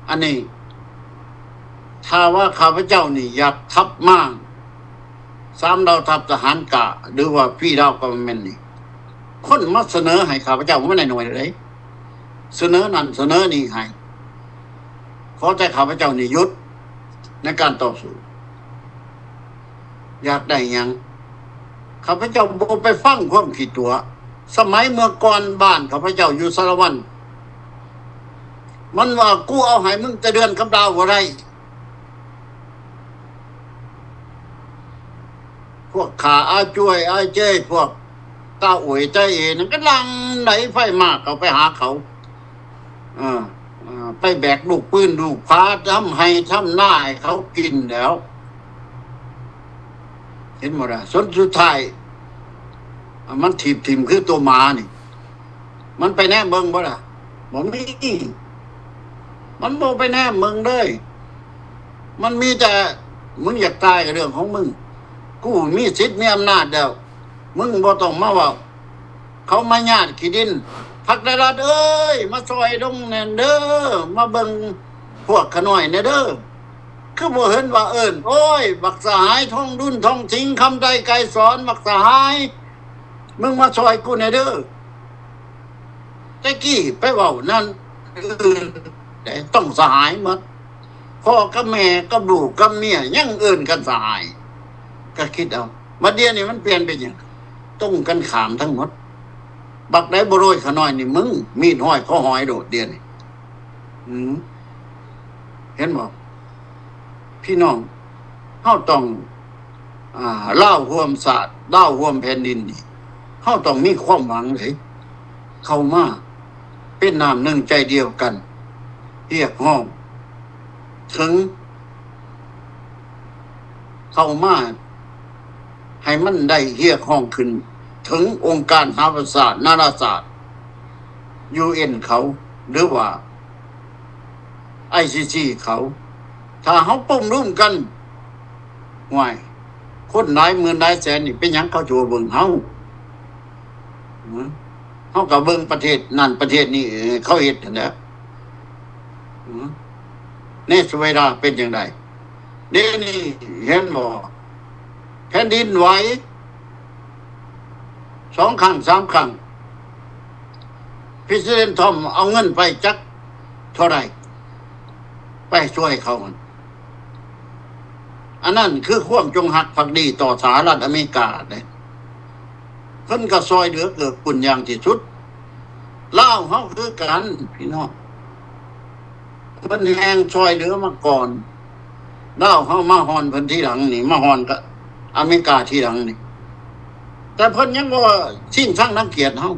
ອັນນີ້ ຖ້າວ່າຂ້າພະເຈົ້ານີ້ຢາກທັບມ້າງສາມເຫຼົ່າທັບທະຫານກ້າ ຫຼືວ່າ Free Lao Government ນີ້ ຄົນມາສະເໜີໃຫ້ຂ້າພະເຈົ້າບໍ່ໄດ້ໜ້ອຍເດ້ ສະເໜີນັ້ນສະເໜີນີ້ໃຫ້ ຂໍແຕ່ຂ້າພະເຈົ້ານີ້ຢຸດໃນການຕໍ່ສູ້. ຢາກໄດ້ຫຍັງ? ຂ້າພະເຈົ້າບໍ່ໄປຟັງຄວາມຂີ້ຕົວະ. ສະໄໝເມື່ອກ່ອນບ້ານຂ້າພະເຈົ້າຢູ່ສາລະວັນ ມັນວ່າ ກູເອົາໃຫ້ມຶງແຕ່ເດືອນກັບດາວບໍ່ໄດ້. ພວກຂ້າອາຈວຍອາເຈຍ ພວກຕາໂອຍຕາເອນັ້ນ ກຳລັງໄດ້ໄຟມາເຂົ້າໄປຫາເຂົາ ເອີ ເອີ ໄປແບກລູກປືນລູກຜາ ທຳໄຮ່ທຳນາໃຫ້ເຂົາກິນແລ້ວ ເຫັນບໍ່ລະ? ຜົນສຸດທ້າຍ ມັນຖີບຖິ້ມຄືໂຕໝານີ້ ມັນໄປແນມເບິ່ງບໍ່ລະ? ບໍ່ມີ ມັນບໍ່ໄປແນມເບິ່ງເລີຍ. ມັນມີແຕ່ ມຶງຢາກຕາຍກໍເລື່ອງຂອງມຶງ ກູມີສິດມີອຳນາດແລ້ວ ມຶງບໍ່ຕ້ອງມາເວົ້າ. ເຂົາມາຍາດຂີ້ດິນ ພັກໄທລັດເອີຍ ມາຊ່ອຍລົງແດ່ເດີ ມາເບິ່ງ ພວກຂະນ້ອຍແດ່ເດີ. ຄືບໍ່ເຫັນວ່າເອີ້ນ ໂອ້ຍ ບັກສະຫາຍທອງດຸນ ທອງສິງ ຄຳໄດ ໄກສອນ ບັກສະຫາຍ ມຶງມາຊ່ອຍກູແດ່ເດີ. ແຕ່ກີ້ໄປເວົ້ານັ້ນອື່ນແດ່ ຕ້ອງສະຫາຍໝົດ. ພໍ່ກັບແມ່ກັບລູກກັບເມຍຍັງເອີ້ນກັນສະຫາຍ. ກໍຄິດເອົາ ບັດດຽວນີ້ມັນປ່ຽນເປັນຫຍັງ? ຕົງກັນຂ້າມທັງໝົດ. ບັກໃດບໍ່ໂລຍຂະນ້ອຍນີ້ ມຶງມີດຫ້ອຍຄໍຫ້ອຍໂລດດຽວນີ້. ອືມ ເຫັນບໍ່? ພີ່ນ້ອງ ເຮົາຕ້ອງ ອ່າ ລາວຮ່ວມຊາດ ລາວຮ່ວມແຜ່ນດິນນີ້ ເຮົາຕ້ອງມີຄວາມຫວັງເດ້ ເຂົ້າມາເປັນນ້ຳໜຶ່ງໃຈດຽວກັນ ຮຽກຮ້ອງເຖິງ ເຂົ້າມາໃຫ້ມັນໄດ້ຮຽກຮ້ອງຂຶ້ນເຖິງອົງການສະຫະປະຊາຊາດ ນານາຊາດ ຢູເອັນ ເຂົາ ຫຼືວ່າ ໄອຊີຊີ ເຂົາ. ຖ້າເຮົາປຸ້ມລຸມກັນ ຫ້ວຍ ຄົນຫຼາຍໝື່ນຫຼາຍແສນນີ້ ເປັນຫຍັງເຂົາຊິບໍ່ເບິ່ງເຮົາ? ຫື? ເຮົາກໍເບິ່ງປະເທດນັ້ນປະເທດນີ້ ເອີ ເຂົາເຮັດຫັ້ນແຫຼະ. ຫື? ເນຊູເອລາເປັນຈັ່ງໃດ? ດຽວນີ້ເຫັນບໍ່? ແຜ່ນດິນໄຫວ ສອງຄັ້ງສາມຄັ້ງ ປະທານທຣອມເອົາເງິນໄປຈັກເທົ່າໃດ ໄປຊ່ວຍເຂົາ. ອັນນັ້ນຄືຄວາມຈົງຮັກພັກດີຕໍ່ສະຫະລັດອາເມລິກາເດ້. ເພິ່ນກໍຊ່ອຍເຫຼືອເກື້ອກູນຢ່າງທີ່ສຸດ. ລາວເຮົາຄືກັນ ພີ່ນ້ອງ. ເພິ່ນແຮ່ງຊ່ອຍເຫຼືອມາກ່ອນ. ລາວເຮົາມາຮ່ອນເພິ່ນທີຫຼັງນີ້ ມາຮ່ອນກັບອາເມລິກາທີຫຼັງນີ້ ແຕ່ເພິ່ນຍັງບໍ່ສິ້ນສັງລັງກຽດເຮົາ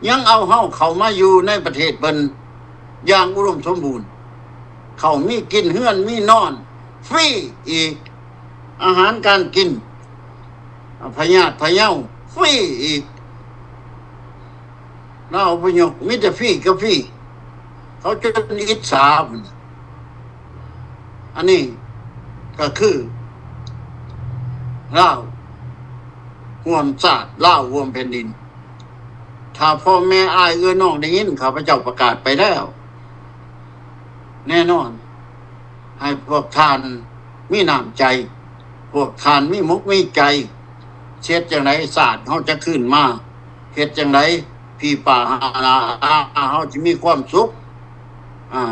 ຍັງເອົາເຮົາເຂົ້າມາຢູ່ໃນປະເທດເພິ່ນຢ່າງອຸດົມສົມບູນ. ເຂົາມີກິນ ເຮືອນມີນອນຟຣີອີກ ອາຫານການກິນ ພະຍາດພະເຍົາຟຣີອີກ. ລາວອະພະຍົບມີແຕ່ຟຣີກັບຟຣີ ເຂົາຈົນອິດສາພຸ້ນ. ອັນນີ້ກໍຄືລາວຮ່ວມຊາດ ລາວຮ່ວມແຜ່ນດິນ. ຖ້າພໍ່ແມ່ອ້າຍເອື້ອຍນ້ອງໄດ້ຍິນ ຂ້າພະເຈົ້າປະກາດໄປແລ້ວ ແນ່ນອນ ໃຫ້ພວກທ່ານມີນ້ຳໃຈ ພວກທ່ານມີໝົກມີໃຈ. ເຮັດຈັ່ງໃດຊາດເຮົາຈະຄືນມາ? ເຮັດຈັ່ງໃດຜີປ່າເຮົາຈະມີຄວາມສຸກ? ອ່າ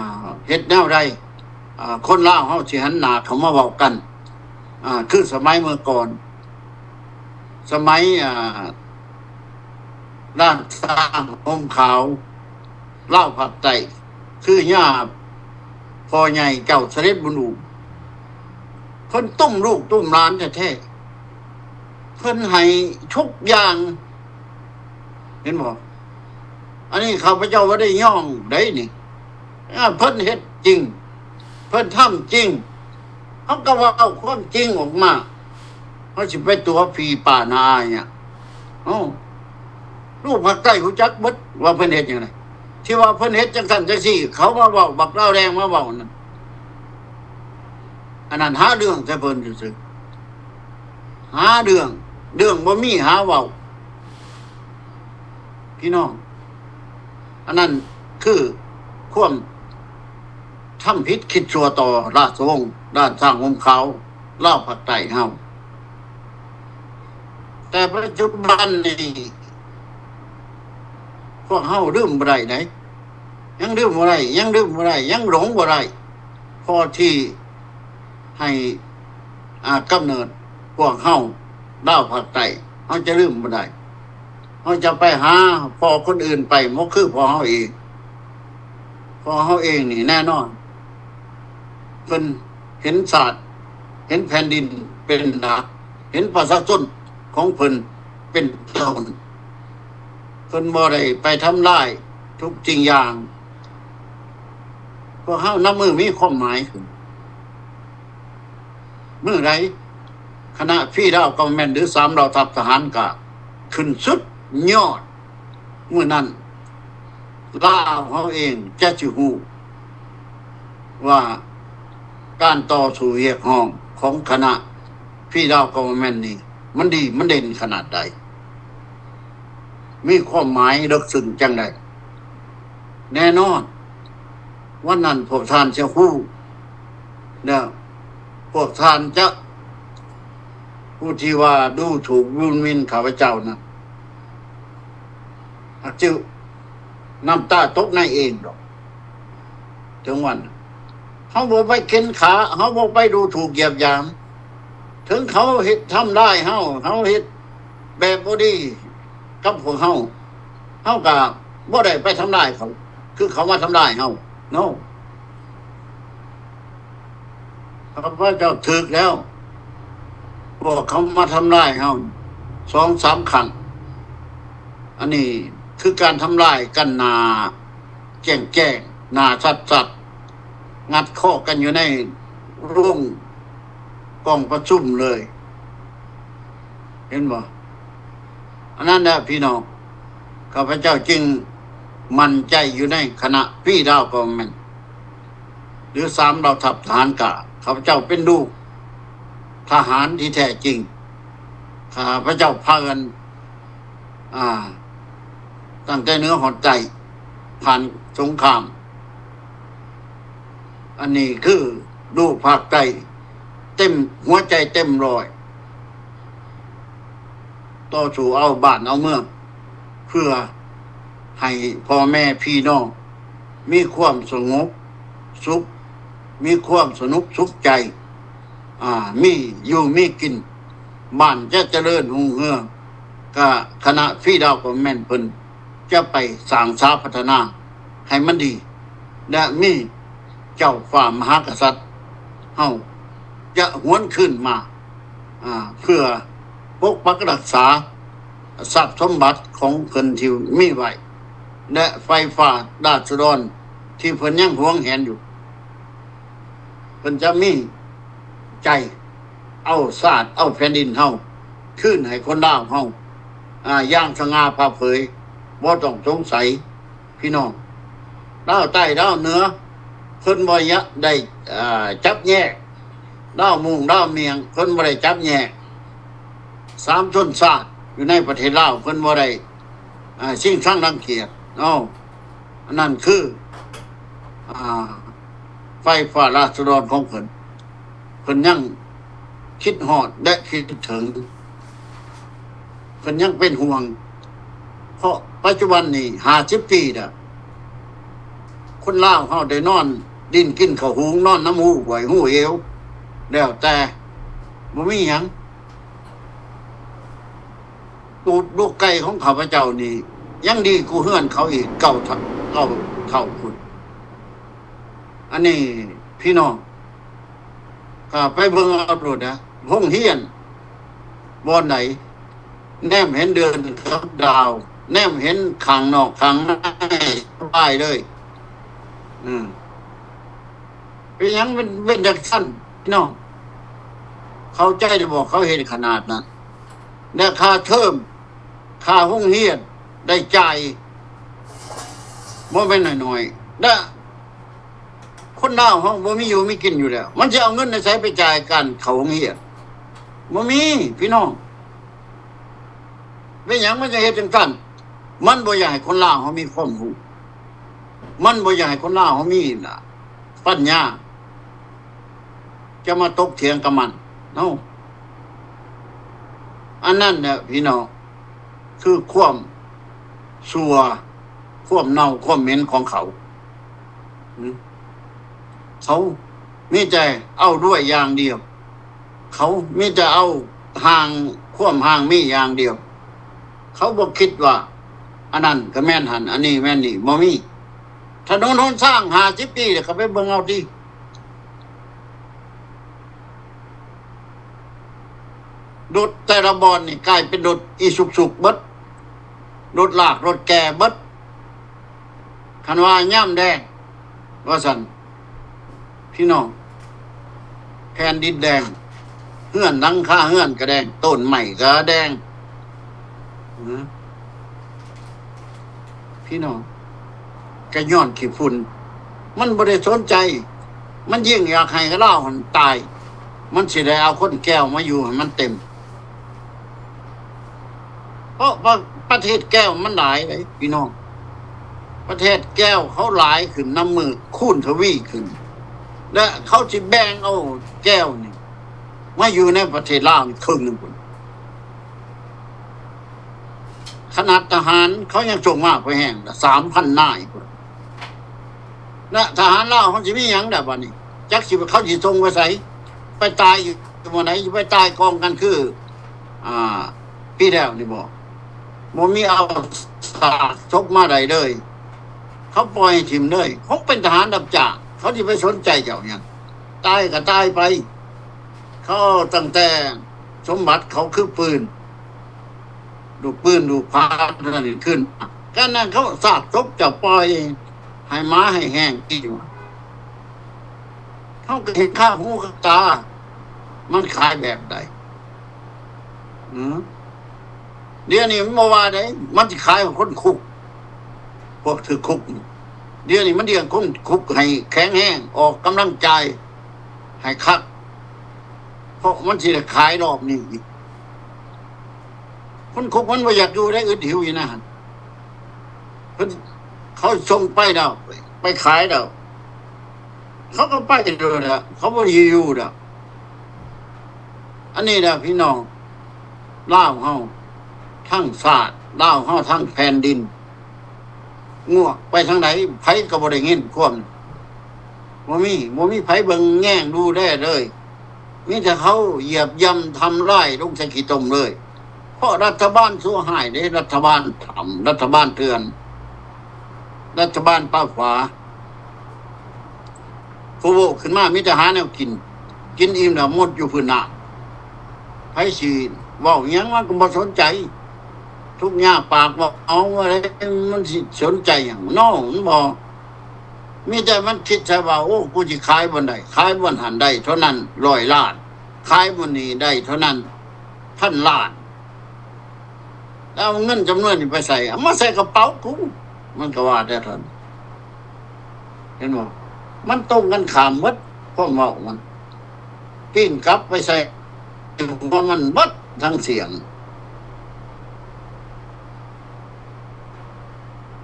ເຮັດແນວໃດ ອ່າ ຄົນລາວເຮົາຊິຫັນໜ້າເຂົ້າມາເວົ້າກັນ ອ່າ ຄືສະໄໝເມື່ອກ່ອນ ສະໄໝ ອ່າ ລ້ານຊ້າງຫົ່ມຂາວ ລາວພາກໃຕ້ ຄືຍາພໍ່ໃຫຍ່ເຈົ້າສະເດັດບຸນອູ ເພິ່ນຕຸ້ມລູກຕຸ້ມຫຼານແທ້ໆ ເພິ່ນໃຫ້ທຸກຢ່າງ ເຫັນບໍ່? ອັນນີ້ຂ້າພະເຈົ້າບໍ່ໄດ້ຍ້ອງໃດນີ້ ອາ ເພິ່ນເຮັດຈິງ ເພິ່ນທຳຈິງ ເຮົາກໍເວົ້າຄວາມຈິງອອກມາ ເຮົາຊິໄປຕົວະຜີປ່ານາອາຍຫຍັງ? ເອົ້າ ລູກພາກໃຕ້ຮູ້ຈັກເບິດວ່າເພິ່ນເຮັດຫຍັງໃດ ທີ່ວ່າເພິ່ນເຮັດຈັ່ງຊັ້ນຈັ່ງຊີ້ ເຂົາມາເວົ້າ ບັກລາວແດງມາເວົ້ານັ້ນ ອັນນັ້ນຫາເລື່ອງໃສ່ເພິ່ນຊື່ໆ ຫາເລື່ອງ ເລື່ອງບໍ່ມີຫາເວົ້າ ພີ່ນ້ອງ. ອັນນັ້ນຄືຄວາມທຳຜິດຄິດຊົ່ວຕໍ່ລາຊະວົງ ລ້ານຊ້າງຫົ່ມຂາວ ລາວພາກໃຕ້ເຮົາ. ແຕ່ປັດຈຸບັນນີ້ ພວກເຮົາລືມບໍ່ໄດ້ໃດ ຍັງລືມບໍ່ໄດ້ ຍັງລືມບໍ່ໄດ້ ຍັງຫຼົງບໍ່ໄດ້ ພໍທີ່ ໃຫ້ ອາ ກຳເນີດພວກເຮົາ ລາວພາກໃຕ້ ເຮົາຈະລືມບໍ່ໄດ້. ເຮົາຈະໄປຫາພໍ່ຄົນອື່ນໄປ ບໍ່ຄືພໍ່ເຮົາເອງ. ພໍ່ເຮົາເອງນີ້ແນ່ນອນ ເພິ່ນເຫັນຊາດ ເຫັນແຜ່ນດິນເປັນຫຼັກ ເຫັນປະຊາຊົນຂອງເພິ່ນເປັນຕົ້ນ. ເພິ່ນບໍ່ໄດ້ໄປທຳລາຍທຸກສິ່ງຢ່າງ. ພວກເຮົານັບມື້ມີຄວາມໝາຍຂຶ້ນ. ມື້ໃດຄະນະຟຣີດາວກອເວີນເມັນ ຫຼື ສາມເຫຼົ່າທັບທະຫານກະຂຶ້ນສຸດຍອດ, ມື້ນັ້ນລາວເຮົາເອງຈະຊິຮູ້ວ່າການຕໍ່ສູ້ຮຽກຮ້ອງຂອງຄະນະຟຣີດາວກອເວີນເມັນນີ້ ມັນດີມັນເດັ່ນຂະໜາດໃດ, ມີຄວາມໝາຍເລິກເຊິ່ງຈັ່ງໃດ. ແນ່ນອນ ວັນນັ້ນພວກທ່ານຈະຮູ້ ແລ້ວພວກທ່ານຈະ ຜູ້ທີ່ວ່າດູຖູກດູໝິ່ນຂ້າພະເຈົ້ານັ້ນ ອາດຈະນ້ຳຕາຕົກໃນເອງດອກ. ເຖິງວັນ ເຮົາບໍ່ໄປເຂັນຂາ ເຮົາບໍ່ໄປດູຖູກຢຽບຢາມ ເຖິງເຂົາເຮັດທຳລາຍເຮົາ ເຮົາເຮັດແບບບໍ່ດີກັບພວກເຮົາ ເຮົາກະບໍ່ໄດ້ໄປທຳລາຍເຂົາ ຄືເຂົາມາທຳລາຍເຮົາເນາະ. ຂ້າພະເຈົ້າຖືກແລ້ວ ພວກເຂົາມາທຳລາຍເຮົາສອງສາມຄັ້ງ. ອັນນີ້ຄືການທຳລາຍກັນໜ້າແຈ້ງໆ ໜ້າຊັດໆ ງັດຄໍກັນຢູ່ໃນໂຮງກອງປະຊຸມເລີຍ ເຫັນບໍ່? ອັນນັ້ນແຫຼະພີ່ນ້ອງ ຂ້າພະເຈົ້າຈຶ່ງໝັ້ນໃຈຢູ່ໃນຄະນະຟຣີດາວກອເມີນເມັນ ຫຼື ສາມເຫຼົ່າທັບທະຫານກາ ຂ້າພະເຈົ້າເປັນລູກທະຫານທີ່ແທ້ຈິງ ຂ້າພະເຈົ້າຜ່ານ ອ່າ ຕັ້ງແຕ່ເໜືອຮອດໃຕ້ ຜ່ານສົງຄາມ ອັນນີ້ຄືລູກພາກໃຕ້ ເຕັມຫົວໃຈເຕັມຮ້ອຍ ຕໍ່ສູ້ເອົາບ້ານເອົາເມືອງ ເພື່ອໃຫ້ພໍ່ແມ່ພີ່ນ້ອງມີຄວາມສະຫງົບສຸກ ມີຄວາມສະໜຸກສຸກໃຈ ອ່າ ມີຢູ່ມີກິນ ບ້ານຈະຈະເລີນຮຸ່ງເຮືອງ ກະຄະນະຟຣີດາວກອເມີນເມັນເພິ່ນຈະໄປສ້າງສາພັດທະນາໃຫ້ມັນດີ ແລະ ມີເຈົ້າຟ້າມະຫາກະສັດເຮົາຈະຫວນຄືນມາ ອ່າ ເພື່ອປົກປັກຮັກສາຊັບສົມບັດຂອງເພິ່ນທີ່ມີໄວ້ ແລະ ໄຟຟ້າລາຊະດອນທີ່ເພິ່ນຍັງຫວງແຫນຢູ່. ເພິ່ນຈະມີໃຈເອົາຊາດເອົາແຜ່ນດິນເຮົາຄືນໃຫ້ຄົນລາວເຮົາ ອາ ຢ່າງສະຫງ່າຜ່າເຜີຍ ບໍ່ຕ້ອງສົງໄສພີ່ນ້ອງ. ລາວໃຕ້ລາວເໜືອ ເພິ່ນບໍ່ຢາກໄດ້ ອາ ຈັບແຍກ ລາວມົ້ງລາວມ້ຽງ ເພິ່ນບໍ່ໄດ້ຈັບແຍກ ສາມຊົນຊາດຢູ່ໃນປະເທດລາວ ເພິ່ນບໍ່ໄດ້ ອາ ຊິງສັງລັງກຽດເນາະ. ອັນນັ້ນຄື ອາ ໄຟຟ້າລາຊະດອນຂອງເພິ່ນ ເພິ່ນຍັງຄິດຮອດ ແລະ ຄິດເຖິງ ເພິ່ນຍັງເປັນຫ່ວງ ເພາະປັດຈຸບັນນີ້ຫ້າສິບປີແລ້ວ ຄົນລາວເຮົາໄດ້ນອນດິນກິນເຂົ້າຫຸງ ນອນນຳຮູຫ້ວຍຮູເຫວ ແລ້ວແຕ່ ບໍ່ມີຫຍັງ. ຕູບລູກໄກ່ຂອງຂ້າພະເຈົ້ານີ້ ຍັງດີກວ່າເຮືອນເຂົາອີກເກົ້າເທົ່າ ເກົ້າເທົ່າພຸ້ນ. ອັນນີ້ພີ່ນ້ອງກໍໄປເບິ່ງເອົາໂລດນະ ໂຮງຮຽນບ່ອນໃດ ແນມເຫັນເດືອນກັບດາວ ແນມເຫັນຂ້າງນອກຂ້າງໃນ ສະບາຍເລີຍ. ອືມ ເປັນຫຍັງເປັນ ເປັນຈັ່ງຊັ້ນພີ່ນ້ອງ? ເຂົ້າໃຈແລ້ວບໍ່? ເຂົາເຮັດຂະໜາດນັ້ນ ແລະ ຄ່າເທີມ ຄ່າໂຮງຮຽນໄດ້ຈ່າຍບໍ່ແມ່ນໜ້ອຍໆ ແລະ ຄົນລາວເຮົາບໍ່ມີຢູ່ມີກິນຢູ່ແລ້ວ ມັນຊິເອົາເງິນໃນໃສໄປຈ່າຍການເຂົ້າໂຮງຮຽນ? ບໍ່ມີພີ່ນ້ອງ. ເປັນຫຍັງມັນຈະເຮັດຈັ່ງຊັ້ນ? ມັນບໍ່ຢາກໃຫ້ຄົນລາວເຮົາມີຄວາມຮູ້ ມັນບໍ່ຢາກໃຫ້ຄົນລາວເຮົາມີນະ ປັນຍາ ຈະມາຕົກຖຽງກັບມັນເນາະ. ອັນນັ້ນແຫຼະພີ່ນ້ອງ ຄືຄວາມຊົ່ວ ຄວາມເນົ່າ ຄວາມເໝັນຂອງເຂົາ. ເຂົາມີແຕ່ເອົາລວຍຢ່າງດຽວ ເຂົາມີແຕ່ເອົາຮ່າງ ຄວາມຮ່າງມີຢ່າງດຽວ. ເຂົາບໍ່ຄິດວ່າອັນນັ້ນກໍແມ່ນຫັ້ນ ອັນນີ້ແມ່ນນີ້ ບໍ່ມີ. ຖະໜົນຫົນທາງຫ້າສິບປີ ເຂົາໄປເບິ່ງເອົາຕິ. ລົດແຕ່ລະບ່ອນນີ້ກາຍເປັນລົດອີສຸຊູເບິດ ລົດລາກລົດແກ່ເບິດ. ຄັນວ່າຍາມແລ້ງວ່າຊັ້ນ ພີ່ນ້ອງ ແຜ່ນດິນແດງ ເຮືອນ ຫຼັງຄາເຮືອນກໍແດງ ຕົ້ນໄມ້ກໍແດງ ພີ່ນ້ອງ ກໍຍ້ອນຂີ້ຝຸ່ນ. ມັນບໍ່ໄດ້ສົນໃຈ ມັນຍິ່ງຢາກໃຫ້ລາວຫັ້ນຕາຍ ມັນຊິໄດ້ເອົາຄົນແກ່ວມາຢູ່ໃຫ້ມັນເຕັມ ເພາະວ່າປະເທດແກ່ວມັນຫຼາຍເດ້ພີ່ນ້ອງ. ປະເທດແກ້ວເຂົາຫຼາຍຂຶ້ນ ນັບມື້ຄູນທະວີຂຶ້ນ ແລະ ເຂົາຊິແບ່ງເອົາແກ້ວນີ້ມາຢູ່ໃນປະເທດລາວນີ້ເຄິ່ງໜຶ່ງພຸ້ນ. ຂະໜາດທະຫານເຂົາຍັງສົ່ງມາພໍແຮງ ສາມພັນນາຍພຸ້ນ. ແລະ ທະຫານລາວເຮົາຊິມີຫຍັງລະບາດນີ້? ຈັກຊິ ເຂົາຊິສົ່ງໄປໃສ? ໄປຕາຍຢູ່ບ່ອນໃດ? ໄປຕາຍກອງກັນຄື ອ່າ ປີແລ້ວນີ້ບໍ? ບໍ່ມີເອົາຊາກສົບມາໄດ້ເລີຍ. ເຂົາປ່ອຍໃຫ້ຖິ້ມເລີຍ. ເຂົາເປັນທະຫານຮັບຈ້າງ ເຂົາຊິໄປສົນໃຈເຈົ້າຫຍັງ? ຕາຍກໍຕາຍໄປ. ເຂົາເອົາຕັ້ງແຕ່ສົມບັດເຂົາຄືປືນ ລູກປືນລູກພາເທົ່ານັ້ນຂຶ້ນມາ. ການນັ້ນເຂົາຊາກສົບເຈົ້າປ່ອຍໃຫ້ໝາໃຫ້ແຮງກິນ. ເຮົາກໍເຫັນຄາຫູຄາຕາ ມັນຂາຍແບບໃດ? ອືມ ດຽວນີ້ມັນບໍ່ວ່າໃດ ມັນຊິຂາຍຄົນຄຸກ ພວກຖືກຄຸກນີ້. ດຽວນີ້ມັນລ້ຽງຄົນຄຸກໃຫ້ແຂງແຮງ ອອກກຳລັງກາຍໃຫ້ຄັກ ເພາະມັນຊິໄດ້ຂາຍລອບນີ້ອີກ. ຄົນຄຸກມັນບໍ່ຢາກຢູ່ໄດ້ ອຶດຫິວຢູ່ໃນຫັ້ນ. ເພິ່ນ ເຂົາສົ່ງໄປແລ້ວ ໄປຂາຍແລ້ວ ເຂົາກໍໄປໂລດແຫຼະ ເຂົາບໍ່ຢູ່ແລ້ວ. ອັນນີ້ແຫຼະພີ່ນ້ອງລາວເຮົາ ທັງຊາດລາວເຮົາ ທັງແຜ່ນດິນ ງວກໄປທາງໃດ ໃຜກໍບໍ່ໄດ້ຍິນຄວາມ ບໍ່ມີ ບໍ່ມີໃຜເບິ່ງແຍງດູແລເລີຍ. ມີແຕ່ເຂົາຢຽບຢ່ຳທຳລາຍລົງໃສ່ຂີ້ຕົມເລີຍ. ເພາະລັດຖະບານຊົ່ວຮ້າຍເດ້ ລັດຖະບານທຳ ລັດຖະບານເຖື່ອນ ລັດຖະບານປ່າຝາ. ຜູ້ໂວຂຶ້ນມາມີແຕ່ຫາແນວກິນ ກິນອີ່ມແລ້ວໝົດຢູ່ພື້ນນ້ຳ. ໃຜຊິເວົ້າຫຍັງມັນກໍບໍ່ສົນໃຈ ທຸກຍາກປາກບໍ່ເອົາ ມັນຊິສົນໃຈຫຍັງເນາະ ມັນບໍ່ ມີແຕ່ມັນຄິດແຕ່ວ່າ ໂອ້ ກູຊິຂາຍບ່ອນໃດ ຂາຍບ່ອນຫັ້ນໄດ້ເທົ່ານັ້ນຮ້ອຍລ້ານ ຂາຍບ່ອນນີ້ໄດ້ເທົ່ານັ້ນພັນລ້ານ. ແລ້ວເອົາເງິນຈຳນວນນີ້ໄປໃສ? ເອົາມາໃສ່ກະເປົາກູ ມັນກໍວ່າແຕ່ເທົ່ານັ້ນ. ເຫັນບໍ່? ມັນຕົງກັນຂ້າມໝົດ ຄວາມເວົ້າມັນ ປີ້ນກັບໄປໃສ່ຫົວມັນເບິດທັງສຽງ.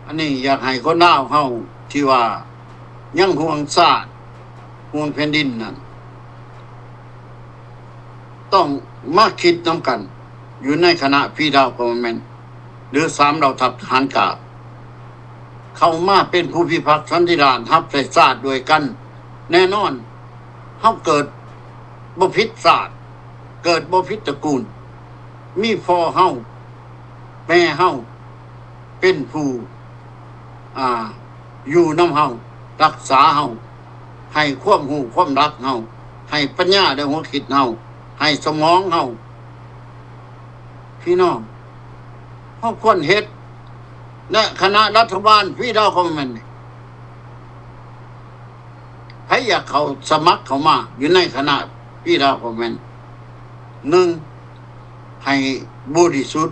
ອັນນີ້ຢາກໃຫ້ຄົນລາວເຮົາທີ່ວ່າຍັງຫ່ວງຊາດ ຫ່ວງແຜ່ນດິນນັ້ນ ຕ້ອງມາຄິດນຳກັນ ຢູ່ໃນຄະນະ Federal Government ຫຼື ສາມເຫຼົ່າທັບທະຫານກາງ ເຂົ້າມາເປັນຜູ້ພິພາກສັນຕິລານ ຮັບໃຊ້ຊາດດ້ວຍກັນ. ແນ່ນອນ ເຮົາເກີດບໍ່ຜິດຊາດ ເກີດບໍ່ຜິດຕະກູນ ມີພໍ່ເຮົາ ແມ່ເຮົາ ເປັນຜູ້ ອ່າ ຢູ່ນຳເຮົາ ຮັກສາເຮົາ ໃຫ້ຄວາມຮູ້ຄວາມລັກເຮົາ ໃຫ້ປັນຍາແລະຫົວຄິດເຮົາ ໃຫ້ສະໝອງເຮົາ. ພີ່ນ້ອງ ເຮົາຄວນເຮັດ ແລະ ຄະນະລັດຖະບານ Federal Government ນີ້ ໃຜຢາກເຂົ້າ ສະໝັກເຂົ້າມາຢູ່ໃນຄະນະ Federal Government ໜຶ່ງ ໃຫ້ບໍລິສຸດ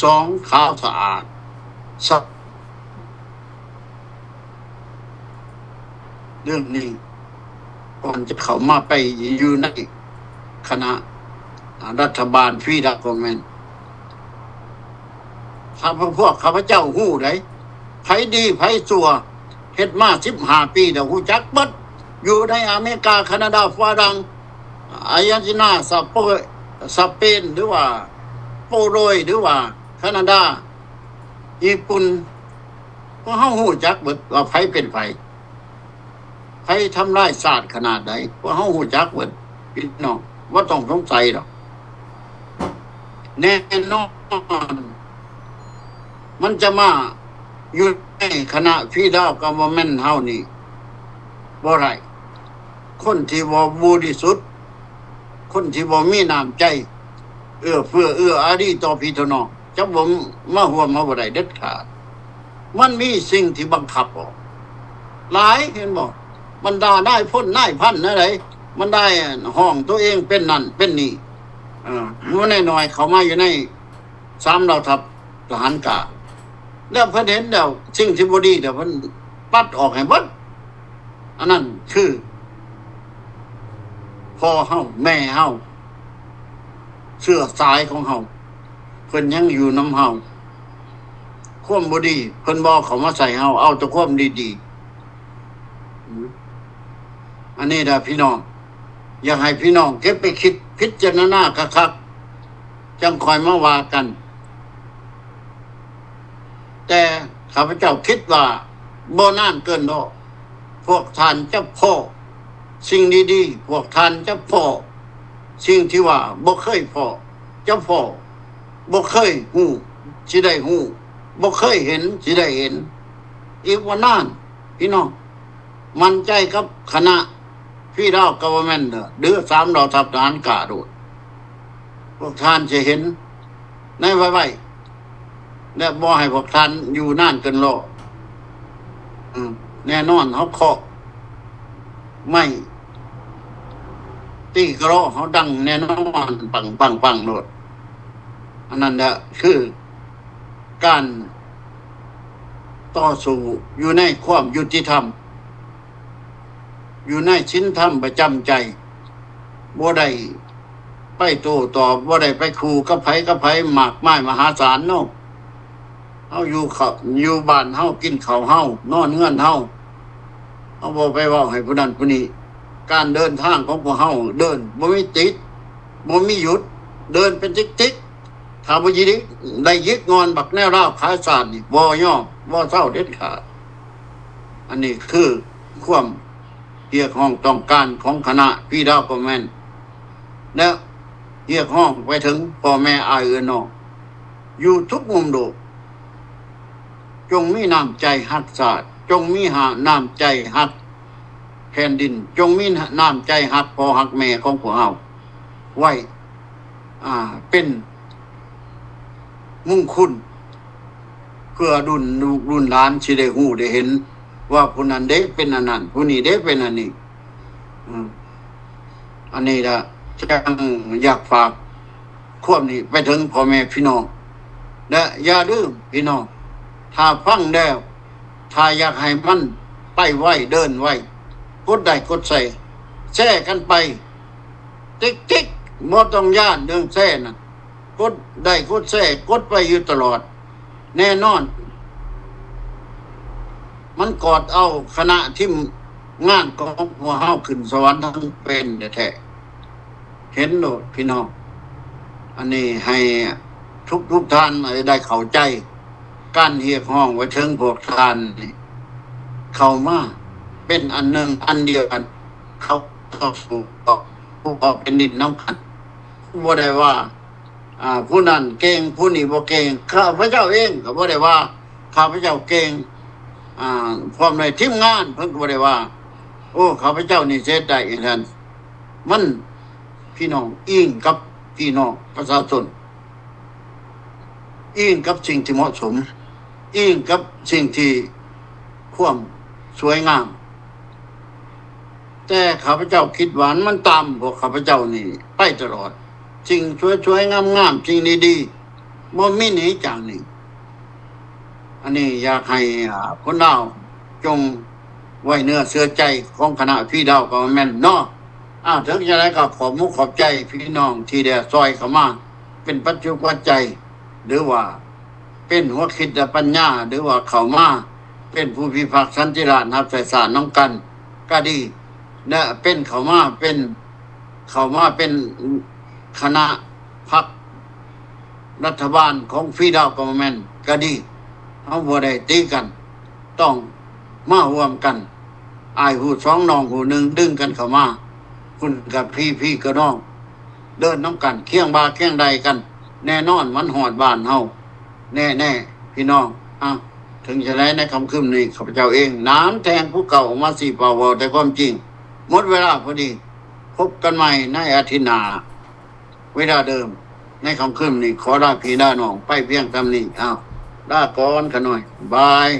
ສອງ ຂາວສະອາດ ສາມ ເລື່ອງນີ້ ກ່ອນຈະເຂົ້າມາໄປຢູ່ໃນຄະນະ ອາ ລັດຖະບານ Federal Government ຂ້າພະ ພວກຂ້າພະເຈົ້າຮູ້ໃດ ໃຜດີໃຜຊົ່ວ ເຮັດມາສິບຫ້າປີແລ້ວ ຮູ້ຈັກເບິດ. ຢູ່ໃນອາເມລິກາ, ຄານາດາ, ຝຣັ່ງ, ອາເຈນຕິນາ, ສະເປ ສະເປນ ຫຼືວ່າໂປໂລຍ ຫຼືວ່າຄານາດາ, ຍີ່ປຸ່ນ, ພວກເຮົາຮູ້ຈັກເບິດວ່າໃຜເປັນໃຜ. ໃຜທຳລາຍຊາດຂະໜາດໃດ ພວກເຮົາຮູ້ຈັກເບິດພີ່ນ້ອງ ບໍ່ຕ້ອງສົງໄສດອກ. ແນ່ນອນ ມັນຈະມາຢູ່ໃນຄະນະ Federal Government ເຮົານີ້ບໍ່ໄດ້. ຄົນທີ່ບໍ່ບໍລິສຸດ ຄົນທີ່ບໍ່ມີນ້ຳໃຈເອື້ອເຟື້ອເອື້ອອາຣີຕໍ່ພີ່ຕໍ່ນ້ອງ ຈະບໍ່ມາຮ່ວມເຮົາບໍ່ໄດ້ເດັດຂາດ. ມັນມີສິ່ງທີ່ບັງຄັບອອກຫຼາຍ ເຫັນບໍ່? ບັນດານາຍພົນນາຍພັນແນວໃດ ມັນໄດ້ຮ້ອງຕົວເອງເປັນນັ້ນເປັນນີ້ ເອີ ໜ້ອຍໆເຂົ້າມາຢູ່ໃນສາມເຫຼົ່າທັບທະຫານກາງ ແລ້ວເພິ່ນເຫັນແລ້ວ ສິ່ງທີ່ບໍ່ດີແລ້ວເພິ່ນປັດອອກໃຫ້ເບິດ. ອັນນັ້ນຄືພໍ່ເຮົາ ແມ່ເຮົາ ເຊື້ອສາຍຂອງເຮົາ ເພິ່ນຍັງຢູ່ນຳເຮົາ. ຄວາມບໍ່ດີ ເພິ່ນບໍ່ເອົາເຂົ້າມາໃສ່ເຮົາ ເອົາແຕ່ຄວາມດີໆ. ອືມ ອັນນີ້ລະພີ່ນ້ອງ ຢາກໃຫ້ພີ່ນ້ອງເກັບໄປຄິດພິຈາລະນາຄັກໆ ຈັ່ງຄ່ອຍມາວ່າກັນ. ແຕ່ຂ້າພະເຈົ້າຄິດວ່າບໍ່ນານເກີນດອກ ພວກທ່ານຈະພໍ້ສິ່ງດີໆ ພວກທ່ານຈະພໍ້ສິ່ງທີ່ວ່າບໍ່ເຄີຍພໍ້ ຈະພໍ້ ບໍ່ເຄີຍຮູ້ ຊິໄດ້ຮູ້ ບໍ່ເຄີຍເຫັນ ຊິໄດ້ເຫັນ ອີກບໍ່ນານ ພີ່ນ້ອງ ໝັ້ນໃຈກັບຄະນະ Free Lao Government ເດີ ຫຼື ສາມເຫຼົ່າທັບທະຫານກ້າໂລດ. ພວກທ່ານຈະເຫັນໃນໄວໆ ແລະ ບໍ່ໃຫ້ພວກທ່ານຢູ່ນານເກີນລໍ. ອືມ ແນ່ນອນ ເຮົາເຄາະໄມ້ ຕີກະລໍ ເຮົາດັງແນ່ນອນ ປັງໆໆໂລດ. ອັນນັ້ນແຫຼະຄືການຕໍ່ສູ້ຢູ່ໃນຄວາມຍຸຕິທຳ ຢູ່ໃນສິນທຳປະຈຳໃຈ ບໍ່ໄດ້ໄປໂຕ້ຕອບ ບໍ່ໄດ້ໄປຂູ່ກັບໃຜກັບໃຜມາກມາຍມະຫາສານເນາະ. ເຮົາຢູ່ເຂົ້າ ຢູ່ບ້ານເຮົາ ກິນເຂົ້າເຮົາ ນອນເຮືອນເຮົາ ເຮົາບໍ່ໄປເວົ້າໃຫ້ຜູ້ນັ້ນຜູ້ນີ້. ການເດີນທາງຂອງພວກເຮົາເດີນບໍ່ມີຕິດ ບໍ່ມີຢຸດ ເດີນເປັນຕິກໆ. ຖ້າບໍ່ຍິກ ໄດ້ຢິກງອນບັກແນວລາວຂາຍຊາດນີ້ ບໍ່ຍອມ ບໍ່ເຊົາເດັດຂາດ. ອັນນີ້ຄືຄວາມຮຽກຮ້ອງຕ້ອງການຂອງຄະນະ Free Lao Government ແລະ ຮຽກຮ້ອງໄປເຖິງພໍ່ແມ່ອ້າຍເອື້ອຍນ້ອງ ຢູ່ທຸກມຸມໂລກ ຈົ່ງມີນ້ຳໃຈຮັກຊາດ ຈົ່ງມີ ນ້ຳໃຈຮັກແຜ່ນດິນ ຈົ່ງມີນ້ຳໃຈຮັກພໍ່ຮັກແມ່ຂອງພວກເຮົາໄວ້ ອ່າ ເປັນມຸງຄຸນ ເພື່ອລຸ້ນລູກລຸ້ນຫຼານຊິໄດ້ຮູ້ໄດ້ເຫັນວ່າຜູ້ນັ້ນເດ້ເປັນອັນນັ້ນ ຜູ້ນີ້ເດ້ເປັນອັນນີ້. ອືມ ອັນນີ້ລະຈັ່ງຢາກຝາກຄວາມນີ້ໄປເຖິງພໍ່ແມ່ພີ່ນ້ອງ ແລະ ຢ່າລືມພີ່ນ້ອງ ຖ້າຟັງແລ້ວ ຖ້າຢາກໃຫ້ມັນໄປໄວເດີນໄວ ກົດໄລ້ກົດແຊ ແຊກັນໄປ ຕິກໆ ບໍ່ຕ້ອງຢ້ານເລື່ອງແຊນັ້ນ ກົດໄລ້ກົດແຊ ກົດໄປຢູ່ຕະຫຼອດ. ແນ່ນອນ ມັນກອດເອົາຄະນະທີມງານຂອງພວກເຮົາຂຶ້ນສະຫວັນທັງເປັນແທ້ໆ. ເຫັນໂລດພີ່ນ້ອງ ອັນນີ້ໃຫ້ທຸກໆທ່ານໄດ້ເຂົ້າໃຈ ການຮຽກຮ້ອງໄປເຖິງພວກທ່ານນີ້ ເຂົ້າມາເປັນອັນໜຶ່ງອັນດຽວກັນ ເຂົ້າ ເຂົ້າສູ່ ຜູ້ຄອງແຜ່ນດິນນຳກັນ. ບໍ່ໄດ້ວ່າ ອ່າ ຜູ້ນັ້ນເກັ່ງ ຜູ້ນີ້ບໍ່ເກັ່ງ. ຂ້າພະເຈົ້າເອງກໍບໍ່ໄດ້ວ່າຂ້າພະເຈົ້າເກັ່ງ ອ່າ ພ້ອມດ້ວຍທີມງານ ເພິ່ນກໍບໍ່ໄດ້ວ່າ ໂອ້ ຂ້າພະເຈົ້ານີ້ເຮັດໄດ້ຈັ່ງຊັ້ນ. ມັນ ພີ່ນ້ອງ ອີງກັບພີ່ນ້ອງປະຊາຊົນ ອີງກັບສິ່ງທີ່ເໝາະສົມ ອີງກັບສິ່ງທີ່ຄວາມສວຍງາມ. ແຕ່ຂ້າພະເຈົ້າຄິດວ່າມັນຕາມພວກຂ້າພະເຈົ້ານີ້ໄປຕະຫຼອດ ສິ່ງສວຍໆງາມໆ ສິ່ງດີໆ ບໍ່ມີໜີຈາກນີ້. ອັນນີ້ຢາກໃຫ້ ອ່າ ຄົນລາວຈົ່ງໄວ້ເນື້ອເຊື່ອໃຈຂອງຄະນະ Free Lao Government ເນາະ. ອາ ເຖິງຈັ່ງໃດກໍຂອບມຸກຂອບໃຈພີ່ນ້ອງທີ່ໄດ້ຊ່ອຍເຂົ້າມາເປັນປັດຈຸປັດໄຈ ຫຼືວ່າເປັນຫົວຄິດແລະປັນຍາ ຫຼືວ່າເຂົ້າມາເປັນຜູ້ພິພາກສັນຕິລາດ ຮັບໃຊ້ຊາດນຳກັນກໍດີ ແລະ ເປັນເຂົ້າມາເປັນ ເຂົ້າມາເປັນຄະນະພັກ ລັດຖະບານຂອງ Free Lao Government ກໍດີ ເຮົາບໍ່ໄດ້ຕີກັນ ຕ້ອງມາຮ່ວມກັນ ອ້າຍຮູ້ສອງ ນ້ອງຮູ້ໜຶ່ງ ດຶງກັນເຂົ້າມາ ຄຸນກັບພີ່ ພີ່ກັບນ້ອງ ເດີນນຳກັນ ຄຽງບ່າຄຽງໄດ່ກັນ ແນ່ນອນມັນຮອດບ້ານເຮົາແນ່ໆ ພີ່ນ້ອງ. ເອົ້າ ເຖິງຈະໃດໃນຄ່ຳຄືນນີ້ ຂ້າພະເຈົ້າເອງ ໜານແທງພູເກົ່າ ອອກມາຊີ້ເປົ່າ ເວົ້າແຕ່ຄວາມຈິງ. ໝົດເວລາພໍດີ ພົບກັນໃໝ່ໃນອາທິດໜ້າ ເວລາເດີມ. ໃນຄ່ຳຄືນນີ້ ຂໍລາພີ່ລານ້ອງໄປພຽງສ່ຳນີ້. ອ້າວ ລາກ່ອນຂະນ້ອຍ ບາຍ.